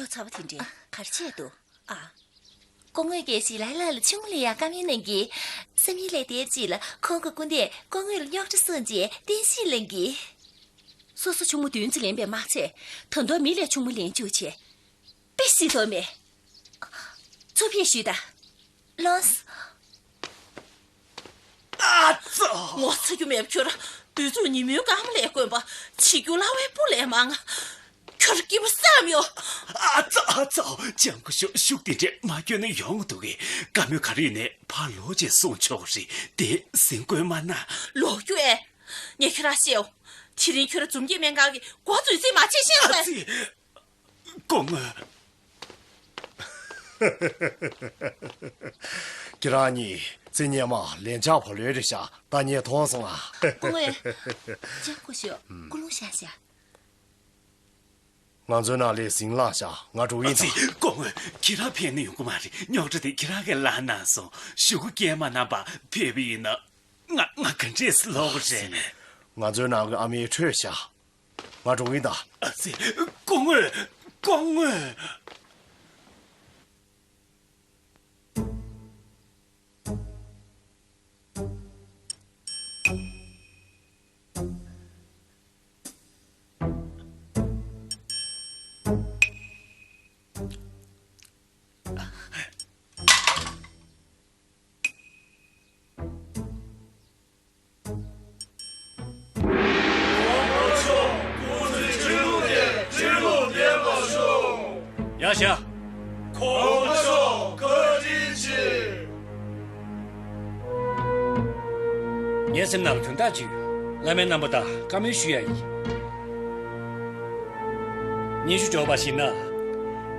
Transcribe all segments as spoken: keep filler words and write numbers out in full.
ཚ་བ་དེ་འདྲས་ག་རེ་བྱས་འདུག་ཨ། སྐུ་ངོས་ཀྱིས་ཞི་ལའི་ལགས་ལ་ཆུང་མ་ལེན་ཡག་བཀའ་མོལ་གནང་གིས། བསམ་ཡུལ་ལས་དེའི་རྗེས་ལ་ཁོང་གི་སྐུ་ཟླས་སྐུ་ངོ་ལ་རྙོག་དྲ་སོང་རྗེས་བསྟན་བཤིག་ལེན་གིས། སོ་སོ་ཆུང་མ་བདུན་ཙམ་ལེན་པའི་དམག་ཆས་ད་དུང་མི་ལས་ཆུང་མ་ལེན་བཅུག་བྱས། དཔེ་སྲིད་དོ་མེད། ཚུར་ཕེབས་ཞུས་དང་། ལོས། ཨ་ཙོ། ངོ་ཚ་རྒྱུ་མེད་པ་ཁྱོད་ར། དུས་ཚོད་ཉིན་མོའི་སྐར་མ་ལས་དཀོན་པ། བྱེད་རྒྱུ་སླ་བའི་སྤུ་ལས་མང་། ཁྱོད་ར་སྐྱིད་པོ་བསམ་ཡོད། ཨ་ཙོ་ཨ་ཙོ། ལྕམ་སྐུ་ཞབས་ཤུགས་དེ་འདྲས་མ་སྐྱོན་ན་ཡོང་འདུག་གས། བཀའ་མོལ་ག་རེ་ཡོད་ནའི་ཕར་ལོག་བྱས་གསུང་ཆོག་རེད་དེ། ཟིན་དགོས་མ་ན། ལོག་རྒྱུ་ཨེ། ངས་ཁྱོད་ར་བཤད་འོ། དེ་རིང་ཁྱོད་ར་འཛོམས་སྐྱིད་སྨན་ཁང་གི་སྒོ་རྫུན་རྩིས་མ་བྱེད་ཤེས་སོང་ཨ་ཙི། སྐུ་ངོ། ཁྱེད་རང་གཉིས་རྩིས་སྙན་མ་ལན་ཆགས་བ་ལོས་རེད་ཤག་ད་ངས་མཐོང་སོང་ཨ། སྐུ་ངོ། ལྕམ་སྐུ་ཞབས་སྐུ་རླུང་བཞེངས་ཤག་ང་ཚོའི་ནང་ལས་ཟིང་ལངས་ཤག་ང་འགྲོ་ཡིན་ཨ་ཙི། ད། སྐུ་ངོ། ཁྱེད་རང་ཕེབས་ན་ཡོང་གི་མ་རེད། རྙོག་དྲ་དེ་ཁྱེད་རང་གིས་ལངས་གནང་སོང་། ཞུ་སྒོ་བཀལ་མ་གནང་བར་ཕེབས་པ་ཡིན་ན། ང་ང་ག་འདྲས་ལོག་རེད། ང་ཚོའི་ནང་གི་ཨ་མའི་འཕྲོད་ཤག་ང་འགྲོ་གི་ཡིན་ད། ཨ་ཙི། སྐུ་ངོ། སྐུ་ངོ། ཡ་ཤ། གོང་མ་མཆོག་བཀའ་དྲིན་ཆེ། ངའི་སེམས་ནང་ལ་དོན་དག་ཅིག་ཡོད། བླ་མའི་རྣམ་པ་དང་བཀའ་མོལ་ཞུ་ཡ་ཡིན། སྙན་ཞུ་འབྱོར་བར་གཞིགས་ན།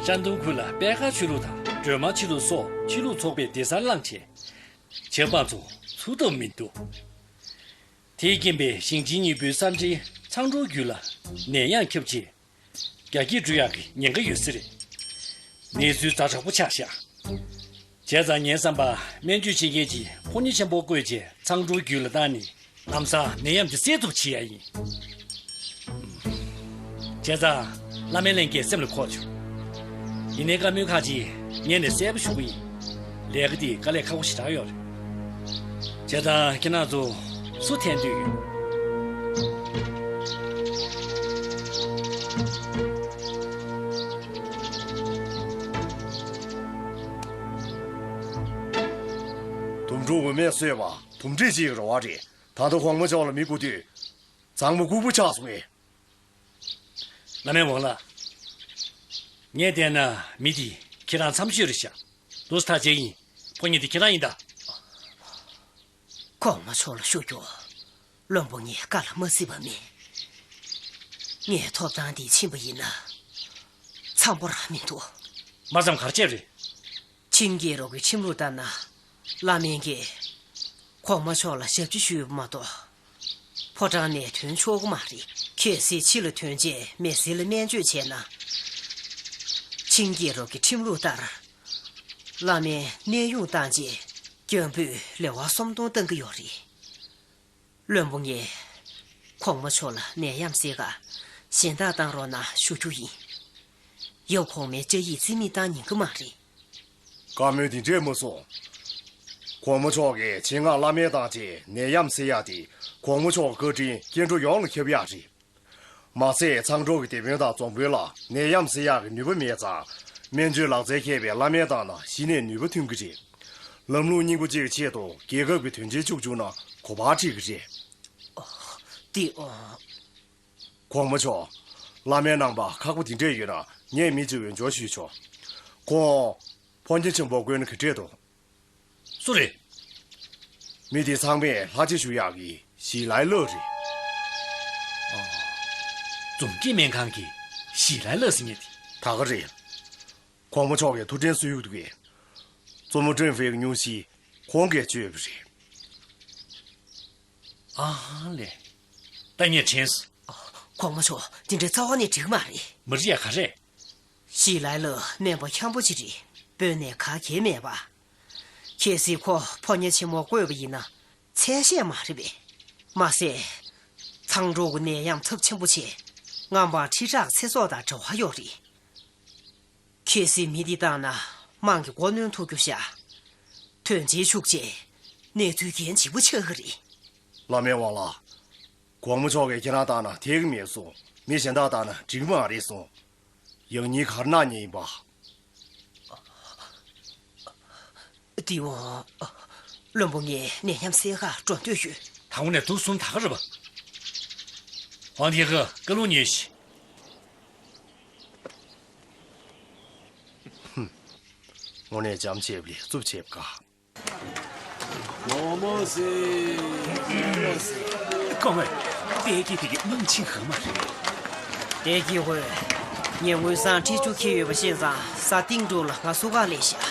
ཧྲན་ཏུང་ཁུལ་ལ་པད་དཀར་ཆོས་ལུགས་དང་སྒྲོལ་མ་ཆོས་ལུགས་སོགས་ཆོས་ལུགས་ཚོགས་པས་སྡེ་གསར་བསླངས་བྱས། ཆབ་འབངས་ཚོ་ཚུགས་ཐུབ་མི་འདུག་དེས་རྐྱེན་པས་ཞིང་ཆེན་གཉིས་པོའི་གསར་འཕྲིན་མཚང་འབྲུག་རྒྱུད་ལ་ནད་ཡམས་ཁྱབ་ཆེ། རྒྱ་སྐྱེད་འགྲོ་ཡག་གི་ཉེན་ཁ་ཡོད་ས་རེད། གནས་ཚུལ་ཛ་དྲག་པོ་ཆགས་ཤག་བྱས་ཙང་ངའི་བསམ་པར་སྨན་བཅོས་བྱེད་མཁན་གྱིས་ཕོ་ཉ་ཆེན་པོ་བསྐོས་རྗེས་མཚང་འབྲུག་རྒྱུད་ལ་བཏང་ནས། ལམ་སང་ནད་ཡམས་དེ་སེལ་ཐུབ་བྱེད་ཡ་ཡིན། བྱས་ཙང་། བླ་མའི་ལྷན་རྒྱས་སེམས་ལ་འཁོར་བྱུང་། ཡིན་ནའི་བཀའ་མོལ་ཁག་ཅིག་སྔོན་ནས་གསལ་པོ་ཞུ་གི་ཡིན། ལས་ཀ་འདི་དཀའ་ལས་ཁག་པོ་ཞེ་དྲག་ཡོད་རེད། བྱས་ཙང་ཁྱེད་རང་ཚོ་སུ་འཐེན་འདོད་ཡོད། དུམ་གྲོ་འོ་མས་གསོས་པ་དུམ་སྒྲིལ་བྱེད་ཀྱི་རེ་བ་རེད། ད་ལྟ་གོང་མ་མཆོག་ལ་མི་སྒུག་དུས། གཙང་མ་ལྐུགས་པ་ཆགས་སོང་ངས། བླ་མའི་འོང་ལགས། ངས་བལྟས་ན་མི་འདི་ཁྱེད་རང་མཚམས་གཅོད་རེད་ཤག་ལོས་ཐག་བཅད་ཡིན། ཕོ་ཉ་འདི་ཁྱེད་རང་ཡིན་ད། གོང་མ་མཆོག་ལ་ཞུ་རྒྱུ། བློན་པོ་ངས་བཀའ་ལ་མ་གཟིགས་པ་མེད། ངས་ཐོབ་ཐང་འདི་ཕྱིན་པ་ཡིན་ན། འཚམ་པོ་རང་མི་འདུག་མ་འཚམ་ག་རེ་བྱས་པ་རེད། ཆིང་རྒྱལ་རབས་ཀྱི་ཁྲིམས་ལུགས་ལྟར་ན། བླ་སྨན་གྱིས་གོང་མ་མཆོག་ལ་ཞབས་ཕྱི་ཞུས་པ་མ་གཏོགས། ཕོ་བྲང་ནས་ཐོན་ཆོག་གི་མ་རེད། གལ་སྲིད་ཕྱི་ལ་ཐོན་རྗེས་མི་སེར་ལ་སྨན་བཅོས་བྱས་ན། ཆིང་རྒྱལ་རབས་ཀྱི་ཁྲིམས་ལུགས་ལྟར། བླ་སྨན་གནས་དབྱུང་བཏང་རྗེས་སྐྱབས་འབུལ་ལེ་དབར་སུམ་སྟོང་གཏང་གི་ཡོད་རེད། བློན་པོ་ངས་གོང་མ་མཆོག་ལ་ནད་ཡམས་སེལ་ག་གཞན་དག་བཏང་རོགས་གནང་ཞུ་རྒྱུ་ཡིན། ཡབ་གོང་མའི་བཅའ་ཡིག་རྩིས་མེད་བཏང་ཉན་གི་མ་རེད། བཀའ་མོལ་འདི་འདྲས་མ་གསུང་། གོང་མ་མཆོག་གིས་ཆེད་མངགས་བླ་སྨན་བཏང་རྗེས་ནད་ཡམས་སེལ་ཡག་དེ་གོང་མ་མཆོག་གི་བཀའ་དྲིན་སྐྱེ་འགྲོ་ཡོངས་ལ་ཁྱབ་ཡག་རེད། མ་ཟད་མཚང་འབྲུག་གི་སྡེ་དཔོན་དང་རྫོང་དཔོན་ལ་ནད་ཡམས་སེལ་ཡག་གི་ནུས་པ་མེད་ཙང་། སྨན་བཅོས་ལག་རྩལ་མཁས་པའི་བླ་སྨན་བཏང་ན་གཞི་ནས་ནུས་པ་ཐོན་གི་རེད། ལམ་ལུགས་རྙིང་པ་གཅིག་གི་ཆེད་དུ་རྒྱལ་ཁབ་ཀྱི་དོན་ཆེན་བཅུ་བཅུག་ན་གོ་བ་ཁྲིད་གི་རེད། ཨོ། འདི་ཨོ། གོང་མ་མཆོག་བླ་སྨན་རྣམ་པ་ཁག་པོ་འདི་འདྲས་ཡོད་ན་ངས་མི་གཅིག་འོས་སྦྱོར་ཞུས་ཆོག་ཁོང་ཕོ་ཉ་ཆེན་པོ་བསྐོས་ན་ག་འདྲས་འདུག་སུ་རེད། མི་དེ་ཚང་མས་ལྷ་རྗེ་ཞུ་ཡག་གི་ཞི་ལའི་ལགས་རེད། ཨ། འཛོམས་སྐྱིད་སྨན་ཁང་གི་ཞི་ལའི་ལགས་ཟེར་མཁན་དེ། ད་ག་རེད། གོང་མ་མཆོག་གིས་ཐུགས་དྲན་གསོ་ཡུག་འདུག་གས། གཙོ་མོ་ཀྲེང་ཧྥེ་གི་སྙུང་གཞི་ཁོང་གིས་བཅོས་པ་རེད། ཨ་ལས། ད་ངས་དྲན་སོང་། གོང་མ་མཆོག་འདི་འདྲའི་རྩ་བ་ནས་འགྲིག་གི་མ་རེད། མི་རིགས་ཡ་ག་རེད། ཞི་ལའི་ལགས་སྨན་པ་འཁྱམ་པོ་ཅིག་རེད། དཔོན་ནས་ག་གེ་མེད་པ། གལ་སྲིད་ཁོ་ཕོ་ཉ་ཆེན་མོ་བསྐོས་པ་ཡིན་ན་ཚད་གཞི་མ་རེད་པས། མ་ཟད། མཚང་འབྲུག་གི་ནད་ཡམས་ཚབས་ཆེན་པོ་ཆེ། རྔམ་པ་ཁྲི་ཕྲག་ཚེ་སྲོག་དང་འབྲེལ་བ་ཡོད་རེད། གལ་སྲིད་མི་འདི་བཏང་ན་དམངས་ཀྱི་མགོ་གནོན་ཐུབ་རྒྱུ་ཤ། དོན་ཆེན་ཤུགས་ཆེ། གནས་ཚུལ་གལ་ཆེན་པོ་ཆགས་ཀྱི་རེད། བླ་མའི་དབང་ལ། གོང་མ་མཆོག་གིས་ཁྱེད་རང་བཏང་ན་འཐད་ཀྱི་མེད་གསུངས། མི་གཞན་དག་བཏང་ན་འགྲིག་གི་མ་རེད་གསུངས། ཡང་སྙིང་ག་རེ་གནང་མཁན་ཡིན་པ། དེ་བ། བློན་པོ་ངས་ནད་ཡམས་སེལ་གར་འགྲོ་འདོད་ཡོད། ད་དངོས་གནས་དུག་གསུམ་ད་ག་རེད་པ། ཝང་ཐེ་ཧེ་བཀའ་ལུང་ཉན་ཞིག་དངོས་གནས་འཇམ་བྱེད་པ་ལས་རྩུབ་བྱེད་པ་དགའ། མོ་མོ་སི། མོ་མོ་སི། སྐུ་ངོ། ཏེ་ཀི་ཕི་གི་མང་ཆིང་ཧེ་མ་རེད། ཏེ་ཀི་ཧུའེ། ངས་དངུལ་སྲང་ཁྲི་བཅུ་འཁྱེར་ཡོད་པ་ཤེས་ཙང་ས་སྟེང་དྲུག་ལ་ང་སུ་ག་ལས་ཤག་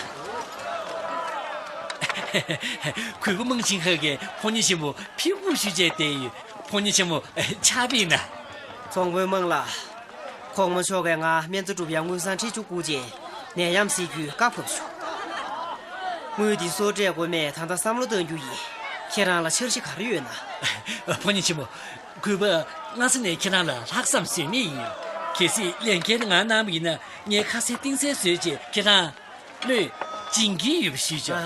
གུས་པ་མང་ཆིང་ཧེ་གིས་ཕོ་ཉ་ཆེན་མོ་ཕི་ཧུ་ཞུ་བྱས་བསྡད་ཡོད། ཕོ་ཉ་ཆེན་མོ་ཆ་པིན་ན། ཚོང་དཔོན་དམངས་ལ། གོང་མ་མཆོག་གིས་ང་སྨན་རྩིས་སྒྲུབ་ཡ་དངུལ་སྲང་ཁྲི་བཅུ་བསྐུར་རྗེས་ནད་ཡམས་སེལ་རྒྱུའི་བཀའ་ཕབ་བྱུང་། དངུལ་འདི་སུར་སྤྲད་དགོས་མེད་ད་ལྟ་བསམ་བློ་གཏང་རྒྱུ་ཡིན། ཁྱེད་རང་ལ་འཆར་གཞི་ག་རེ་ཡོད་ན། ཕོ་ཉ་ཆེན་མོ། གུས་པ་སྔ་ས་ནས་ཁྱེད་རང་ལ་ལྷག་བསམ་ཟོལ་མེད་ཡིན། གལ་སྲིད་ལས་འགན་ང་གནང་བ་ཡིན་ན་ངས་ཁ་སེང་གཏིང་སེང་བཟོས་རྗེས་ཁྱེད་རང་བློས་བྱིན་གྱི་ཡོད་པ་ཞུས་ཆོག་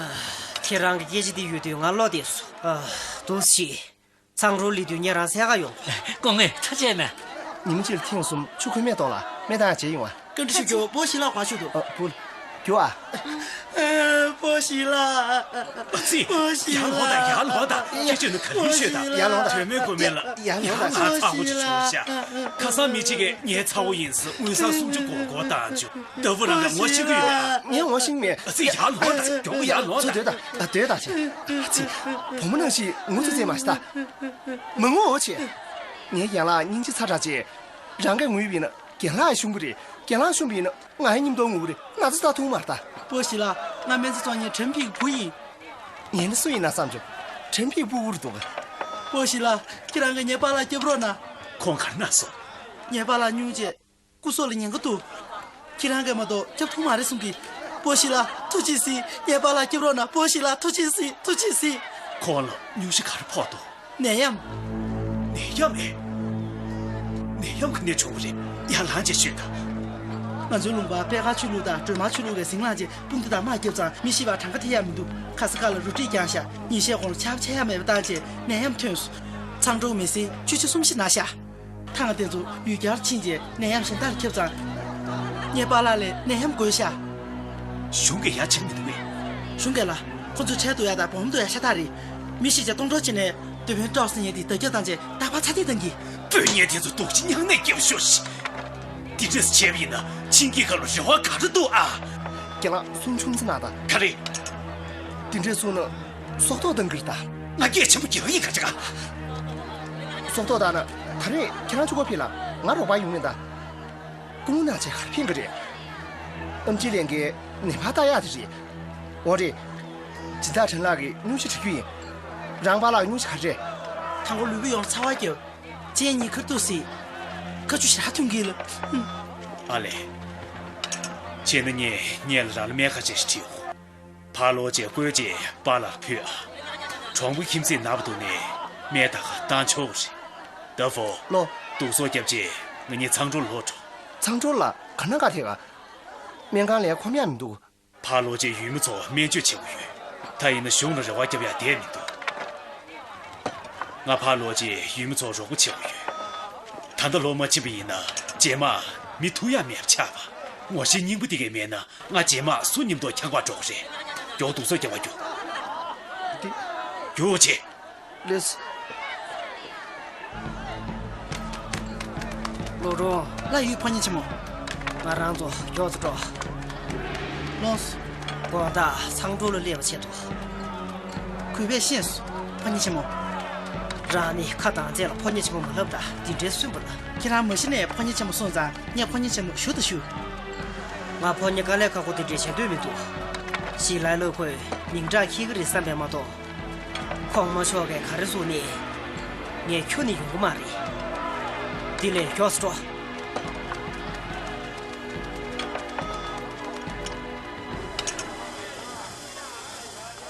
ཁྱེད་རང་གི་སྐད་ཆ་འདི་ཡོད་དུས་ང་བློ་བདེ་སོང་། ཨ། འདུག་སེ་བྱེད། ཚང་རུ་ལི་དུས་ཉེ་རང་སེ་ག་ཡོང་། སྐུ་ངོ་ཐུགས་རྗེ་ཆེ་གནང་། ཉིན་གཅིག་ལ་ཐེངས་གསུམ་ཆུ་ཁོལ་མའི་ཐོག་ལ་སྨན་བཏང་བྱེད་ཡོང་ཨ། བཀའ་འདྲི་ཞུ་རྒྱུ་པོ་ཞི་ལ་ག་ཞུ་འདུག་ཨ། བུ། རྒྱུ་ཨ། པོ་ཞི་ལ། ཨ་ཙི། པོ་ཞི་ལ། ཡར་ལོངས་དང་ཡར་ལོངས་དང་ཁྱེད་ཆོས་ནི་ག་རེ་ཤོད་དང་། ཡར་ལོངས་དང་། དོན་མེད་དགོས་མེད་ལ་ཡར་ལོངས་དང་། ཡར་ལོངས་དང་། ཚ་བོ་ཅིག་བྱུང་ཤག་ཁ་སང་མི་གཅིག་གིས་ངའི་ཚ་བོ་ཡིན་ཟེར་དངུལ་སྲང་སུམ་ཅུ་སྒོར་སྒོར་བཏང་བྱུང་། ལྟ་བུ་རང་ག་ངོ་ཤེས་ཀྱི་ཡོད་ཨ། ངས་ངོ་ཤེས་མེད། ཨ་ཙི། ཡར་ལོངས་དང་། མགྱོགས་པོ་ཡར་ལོངས་དང་། ཚུར་སྡོད་དང་། ཨ། སྡོད་དང་ཅི། ཨ་ཙི། བུ་མོ་ནང་བཞིན་ངུ་ཙི་ཙི་མ་ཤི་ད། མ་ངུ་འོ་ཅེ། ངའི་རྒན་ལགས་སྙིང་རྗེ་ཚ་དྲགས་ཅེ། རང་གིས་ངུས་པ་ཡིན་ན་རྒན་ལགས་ཤི་གི་རེད། རྒན་ལགས་ཤི་བ་ཡིན་ན་ང་ཡི་མཉམ་དུ་ངུ་གི་རེད། ན་ཚ་ཚ་ཐུང་མ་རེད་ད། པོ་ཞི་ལ། ང་སྨན་རྩིས་ཚོགས་གཉིས་ཁྲེན་ཕིག་བུ་ཡིན། ངས་ནི་སུ་ཡིན་ན་བསམ་བྱུང་། ཁྲེན་ཕིག་བུ་འུར་འདུག་ཨ། པོ་ཞི་ལ། ཁྱེད་རང་གིས་ངའི་པཱ་ལགས་སྐྱོབ་རོགས་གནང་། ཁོང་གར་ན་སོང་། ངའི་པཱ་ལགས་སྙུང་རྗེ། སྐུ་སྲོག་ལ་ཉེན་ཁ་འདུག་ཁྱེད་རང་གིས་མ་གཏོགས་སྐྱོབ་ཐུབ་མ་རེད་གསུང་གི། པོ་ཞི་ལ་ཐུགས་རྗེ་གཟིགས། ངའི་པཱ་ལགས་སྐྱོབ་རོགས་གནང་། པོ་ཞི་ལ་ཐུགས་རྗེ་གཟིགས། ཐུགས་རྗེ་གཟིགས། ཁོང་ལ་སྙུང་གཞི་ག་རེ་ཕོག་འདུག་ནད་ཡམས། ནད་ཡམས་ཨེ། ནད་ཡམས་ག་ནས་བྱུང་བ་རེད། ཡར་ལངས་བྱས་ཤོད་དང་། ང་ཚོའི་ལུང་པར་པད་དཀར་ཆོས་ལུགས་དང་སྒྲོལ་མ་ཆོས་ལུགས་ཀྱིས་ཟིང་ལངས་བྱས་དཔུང་སྡེ་དང་དམག་བརྒྱབ་ཙང་མི་ཤི་བར་གྲངས་ཀ་ཐེབས་ཡག་མི་འདུག་ཁ་ས་ཁ་ལ་རུ་སྒྲིག་བརྒྱངས་ཤག་ཉིན་ཤས་གོང་ལ་ཆར་པ་ཆག་ཡག་མེད་པ་བཏང་བྱས་ནད་ཡམས་ཐོན་སོང་། ཚང་ཀྲོའུ་མི་སེར་བཅུ་ཆ་གསུམ་བཞི་ན་ཤག་ཐང་དེ་ཚོ་ཡུལ་གྱར་ཕྱིན་རྗེས་ནད་ཡམས་གཞན་དག་ལ་ཁྱབ་ཙང་། ངའི་པཱ་ལགས་ལ་ནད་ཡམས་འགོས་ཤག་གཞུང་གིས་ཡ་བྱེད་མི་འདུག་གས། གཞུང་གིས་ལ། ཁོ་ཚོ་ཁྲལ་བསྡུ་ཡག་དང་སྦོམ་བསྡུ་ཡག་ཤ་སྟག་རེད། མི་ཤི་རྗེས་སྟོང་གྲོགས་བྱས་ནས་སྡེ་དཔོན་ཀྲོག་སི་ཉེ་དེ་བརྡ་ཁྱབ་བཏང་རྗེས་རྟག་པར་ཚ་ཐིག་བཏང་གི། དཔོན་ངན་དེ་ཚོ་སྡུག་ཅིག་མྱངས་ནས་སྐྱེ་བ་ཤོར་ཤིག་འདི་འདྲས་བྱས་པ་ཡིན་ན་ཆིང་གི་ཁ་ལོ་རེ་བ་ག་རེ་འདུག་ཨ། རྒན་ལགས་གསུང་ཆུང་ཙམ་གནང་དང་། ག་རེ། འདི་འདྲས་གསུང་ན་སྲོག་ཐོག་བཏང་གི་རེད་ད། ང་སྐད་ཆེན་པོ་རྒྱག་ཡིན་ག་ཅི་ག་སྲོག་ཐོག་བཏང་ན་ད་རེས་ཁྱེད་རང་གཅིག་པོ་ཕེབས་ལ་ང་རོགས་པ་ཡོང་མིན་ད། སྐུ་ངོ་ནང་ཆེ་གར་ཕེབས་གི་རེད། ཨེམ་ཆི་ལྷན་རྒྱས་ནད་པ་ལྟ་ཡག་དེ་རེད། འོ་རེད། སྦྱིན་བདག་ཁྲེན་ལགས་ཀྱིས་སྙུང་གཞི་བྲིས་རྒྱུ་ཡིན། རང་པཱ་ལགས་སྙུང་གཞི་ག་རེ་རེད། ད་ཁོ་ལུས་པོ་ཡོངས་ཚ་བ་རྒྱབ། སྤྱན་གཉིས་ཁ་ཐུག་སྲིད། ཁ་ཆུ་ཞེ་དྲག་ཐོན་གྱི་ལ། ཨ་ལས། བྱས་ན་ངས་ངེད་ལ་རང་ལ་སྨན་ཁ་ཤས་ཤིག་བྲིས་ཡོང་། ཕར་ལོག་རྗེས་བསྐོལ་རྗེས་པཱ་ལགས་ཕུལ་ཨ། གྲོང་པ་ཁྱིམ་མཚེས་ན་བ་འདུག་ནས་སྨན་ད་ག་བཏང་ཆོག་གི་རེད། ད་ཧྥོ། ལོ། དུག་གསོག་བརྒྱབ་རྗེས་ང་གཉིས་ཚང་ཀྲོའུ་ལོག་འགྲོ། ཚང་ཀྲོའུ་ལ་ག་ན་ག་ཐད་ག་སྨན་ཁང་ལས་ཁོམ་ཡག་མི་འདུག་ཕར་ལོག་རྗེས་ཡུལ་མི་ཚོ་སྨན་བཅོས་བྱེད་དགོས་ཡོད། ད་ཡིན་ན་གཞུང་ལ་རེ་བ་རྒྱབ་ཡག་བསྡད་མི་འདུག་ང་ཕར་ལོག་རྗེས་ཡུལ་མི་ཚོར་རོགས་པ་བྱེད་དགོས་ཡོད། ད་ལྟ་ལོག་མ་ཕྱིན་པ་ཡིན་ན་རྗེས་མ་མི་ཐུག་ཡག་མེད་པ་ཆགས་པ། ངོ་ཤེས་རྙིང་པ་དེ་གས་མེད་ན་ང་རྗེས་མ་སུ་མཉམ་དུ་འཁྱམ་པར་འགྲོ་གི་རེད། མགྱོགས་དུག་གསོག་རྒྱག་པར་རྒྱུགས། འདི། རྒྱུགས་བྱེད། ལེས། ལོ་རོང་། ལ་ཡུལ་ཕོ་ཉ་ཆེན་མོ། ང་རང་ཚོ་མགྱོགས་ཙམ་འགྲོ། ལོངས། དགོང་དག་ཚང་ཀྲོའུ་ལ་སླེབས་པ་ཆེད་དུ། གུས་པས་ཤེས་སོ། ཕོ་ཉ་ཆེན་མོ། རང་ནི་ཁ་གདངས་ཚད་ལ་ཕོ་ཉ་ཆེན་མོ་མ་ལབ་ད་འདི་འདྲའི་སུན་པོ་ལ། ཁྱེད་རང་མ་གཞི་ནས་ཕོ་ཉ་ཆེན་མོ་སོང་ཙང་ངས་ཕོ་ཉ་ཆེན་མོ་ཞུ་དང་ཞུ། ང་ཕོ་ཉ་དཀའ་ལས་ཁག་པོ་དེ་འདྲས་བྱེད་འདོད་མི་འདུག་ཞི་ལའི་ལོ་ཁོས་མིང་གྲགས་འཁྱེར་གི་རེད་བསམ་པས་མ་གཏོགས། གོང་མ་མཆོག་གིས་ག་རེ་གསུངས་ནས། ངས་ཁྱོན་ནས་ཡོང་གི་མ་རེད། དེ་ལས་མགྱོགས་སུ་འགྲོ།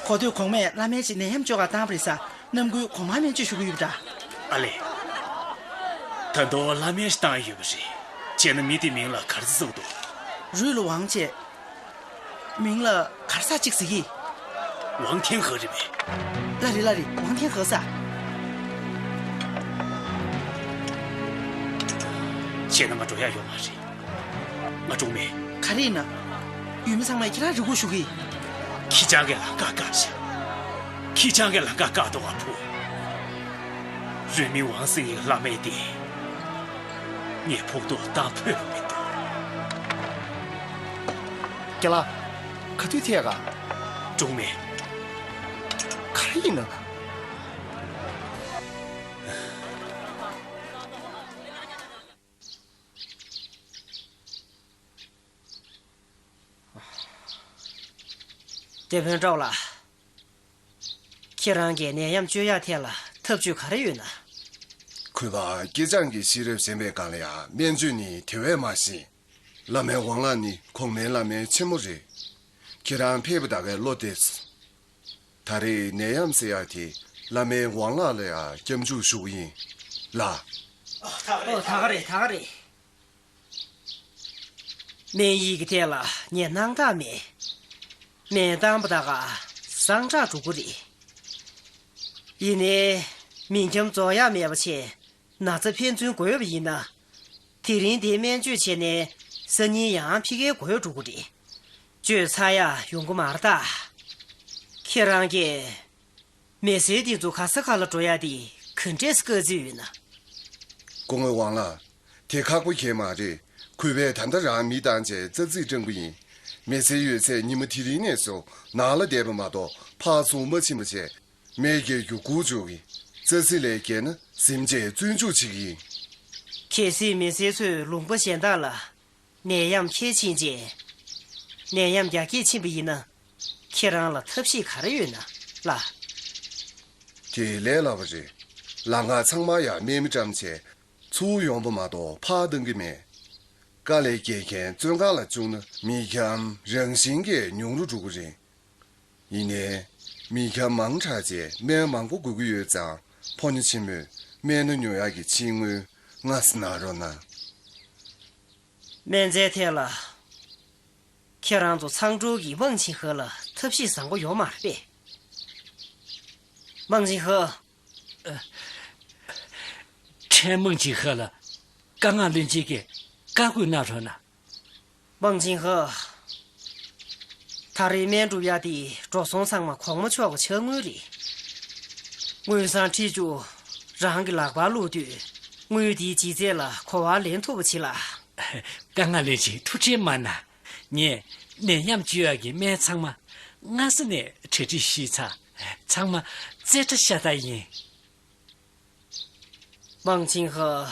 གོ་ཐོས་གོང་མས་བླ་སྨན་ཞིག་ནད་ཡམས་བཅོས་གར་བཏང་བ་རེད་ས། ནམ་རྒྱུན་གོང་མ་སྨན་བཅོས་ཞུ་གི་ཡོད་པ་འདྲ། ཨ་ལས། ད་དུང་བླ་སྨན་ཞིག་བཏང་ཡོད་པ་རེད། བྱས་ན་མི་དེའི་མིང་ལ་ག་རེ་ཟེར་གྱི་འདུག་རུས་ལ་ཝང་བྱས། མིང་ལ་ག་རེ་ཟེར་ཅིག་ཟེར་གི། ཝང་ཐེན་ཧེ་རེད་པས། ལགས་རེད་ལགས་རེད། ཝང་ཐེན་ཧེ་ཟེར། བྱས་ན་ང་འགྲོ་ཡག་ཡོད་མ་རེད། ང་གྲོངས་མེད། ག་རེ་ཡིན་ན། ཡུལ་མི་ཚང་མས་ཁྱེད་རང་རེ་སྒུག་བཞུགས་ཀྱི། ཁྱི་སྤྱང་གིས་ལམ་ཁ་བཀག་ཤག་ཁྱི་སྤྱང་གིས་ལམ་ཁ་བཀག་འདུག་ག་ཕུ། རུས་མིང་ཝང་ཟེར་ཡག་གི་བླ་མ་དེ། ངས་ཕོག་ཐུག་བཏང་ཕོད་པ་མི་འདུག་རྒན་ལགས། ག་དུས་ཐད་ག་གྲོངས་མེད། ག་རེ་ཡིན་ན། སྡེ་དཔོན་ཀྲོའུ་ལགས། ཁྱེད་རང་གིས་ནད་ཡམས་བཅོས་ཡག་ཐད་ལ་ཐབས་ཇུས་ག་རེ་ཡོད་ན། གུས་པ་སྐྱེས་སྦྱངས་ཀྱི་ཤེས་རབ་ཞན་པའི་སྒང་ལ་ཡང་སྨན་བཅོས་ནི་དེ་བས་མ་ཤེས། བླ་མའི་ཝང་ལགས་ནི་གོང་མའི་བླ་མའི་ཆེན་མོ་རེད། ཁྱེད་རང་ཕེབས་པ་ད་གའི་བློ་བདེ། ད་རེས་ནད་ཡམས་ཟེར་ཡག་དེ་བླ་མའི་ཝང་ལགས་ལ་ཡང་སྐྱབས་འཇུག་ཞུ་གི་ཡིན་ལགས། ཨོ་ད་ག་རེད་ད་ག་རེད། སྨན་ཡིག་གི་ཐད་ལ་ངས་སྣང་དག་མེད། སྨན་བཏང་པ་ད་ག་སངས་དྲག་འགྲོ་གི་རེད། ཡིན་ནའི་མི་འཁྱམ་རྫོགས་ཡག་མེད་པ་བྱས། ན་ཚ་ཕན་ཚུན་འགོས་པ་ཡིན་ན། དེ་རིང་འདིར་སྨན་བཅོས་བྱས་ནས་སང་ཉིན་ཡང་ཕ་གིར་འགོས་འགྲོ་གི་རེད། བཅོས་ཚར་ཡག་ཡོང་གི་མ་རེད་ད། ཁྱེད་རང་གིས་མི་སེར་འདི་ཚོ་ག་ས་ག་ལ་འགྲོ་ཡག་དེ་ག་འདྲས་སེ་བཀག་རྩིས་ཡོད་ན། སྐུ་ངོ་ཝང་ལགས། དེ་ཁག་པོ་གང་ཡང་མ་རེད། གུས་པས་ད་ལྟ་རང་མི་བཏང་བྱས་རྩ་རྩིས་སྤྲང་པོ་ཡིན། མི་སེར་ཡོད་ཚད་ཉི་མ་དེ་རིང་ནས་བཟུང་ནང་ལ་བསྡད་པ་མ་གཏོགས་ཕར་ཚུར་མ་ཕྱིན་པ་བྱས། སྨན་གྱི་རྒྱུ་འགོག་བཅུག་གི། རྩ་རྩིས་ལས་བརྒལ་ན་གཟིམ་བྱས་བཙོན་འཇུག་བྱེད་ཀྱི་ཡིན། གལ་སྲིད་མི་སེར་ཚོས་ལུང་པ་གཞན་དག་ལ་ནད་ཡམས་ཁྱེར་ཕྱིན་རྗེས། ནད་ཡམས་རྒྱ་སྐྱེད་ཕྱིན་པ་ཡིན་ན། ཁྱེད་རང་ལ་ཐབས་ཤེས་ག་རེ་ཡོད་ན་ལགས། དེ་ལས་སླ་པོ་རེད། ལམ་ཁ་ཚང་མ་ཡང་སྨན་མི་བཀྲམ་བྱས། ཚུར་ཡོང་པ་མ་གཏོགས་ཕར་བཏང་གི་མེད། དཀའ་ལས་རྒྱག་མཁན་བཙོན་ཁང་ལ་བཅུག་ན་མི་འཁྱམ་རང་བཞིན་གྱིས་ཉུང་རུ་འགྲོ་གི་རེད། ཡིན་ནའི། མི་འཁྱམ་མང་དྲགས་རྗེས་སྨན་མང་པོ་དགོས་ཀྱི་ཡོད་ཙང་ཕོ་ཉ་ཆེན་མོས་སྨན་སྣ་ཉོ་ཡག་གི་ཕྱི་དངུལ་སྔ་ས་གནང་རོགས་གནང་། སྨན་རྫས་ཐད་ལ། ཁྱེད་རང་ཚོ་ཚང་ཀྲོའུ་གིས་མང་ཆིང་ཧེ་ལ་ཐབས་ཤེས་བཟང་པོ་ཡོད་མ་རེད་པས། མང་ཆིང་ཧེ། ཕྲན་མང་ཆིང་ཧེ་ལ་བཀའ་མངགས་བློན་ཆེན་གྱིས་བཀའ་བཀོད་གནང་རོགས་གནང་། མང་ཆིང་ཧེ། ད་རེས་སྨན་སྒྲུབ་ཡག་དེ་འགྲོ་སོང་ཚང་མ་གོང་མ་མཆོག་གི་ཕྱག་དངུལ་རེད། དངུལ་སྲང་ཁྲི་བཅུ་རང་གི་ལག་པར་བླུགས་དུས། དངུལ་དེའི་ལྗིད་ཚད་ལ་གོ་བ་ལེན་ཐུབ་པ་བྱེད་ལ། བཀའ་མངགས་བློན་ཆེན་ཐུགས་ཁྲལ་མ་གནང་། ངས་ནད་ཡམས་བཅོས་ཡག་གི་སྨན་ཚང་མ་སྔ་ས་ནས་གྲ་སྒྲིག་ཞུས་ཚར། ཚང་མ་རྩེ་གྲ་ཤ་སྟག་ཡིན། མང་ཆིང་ཧེ།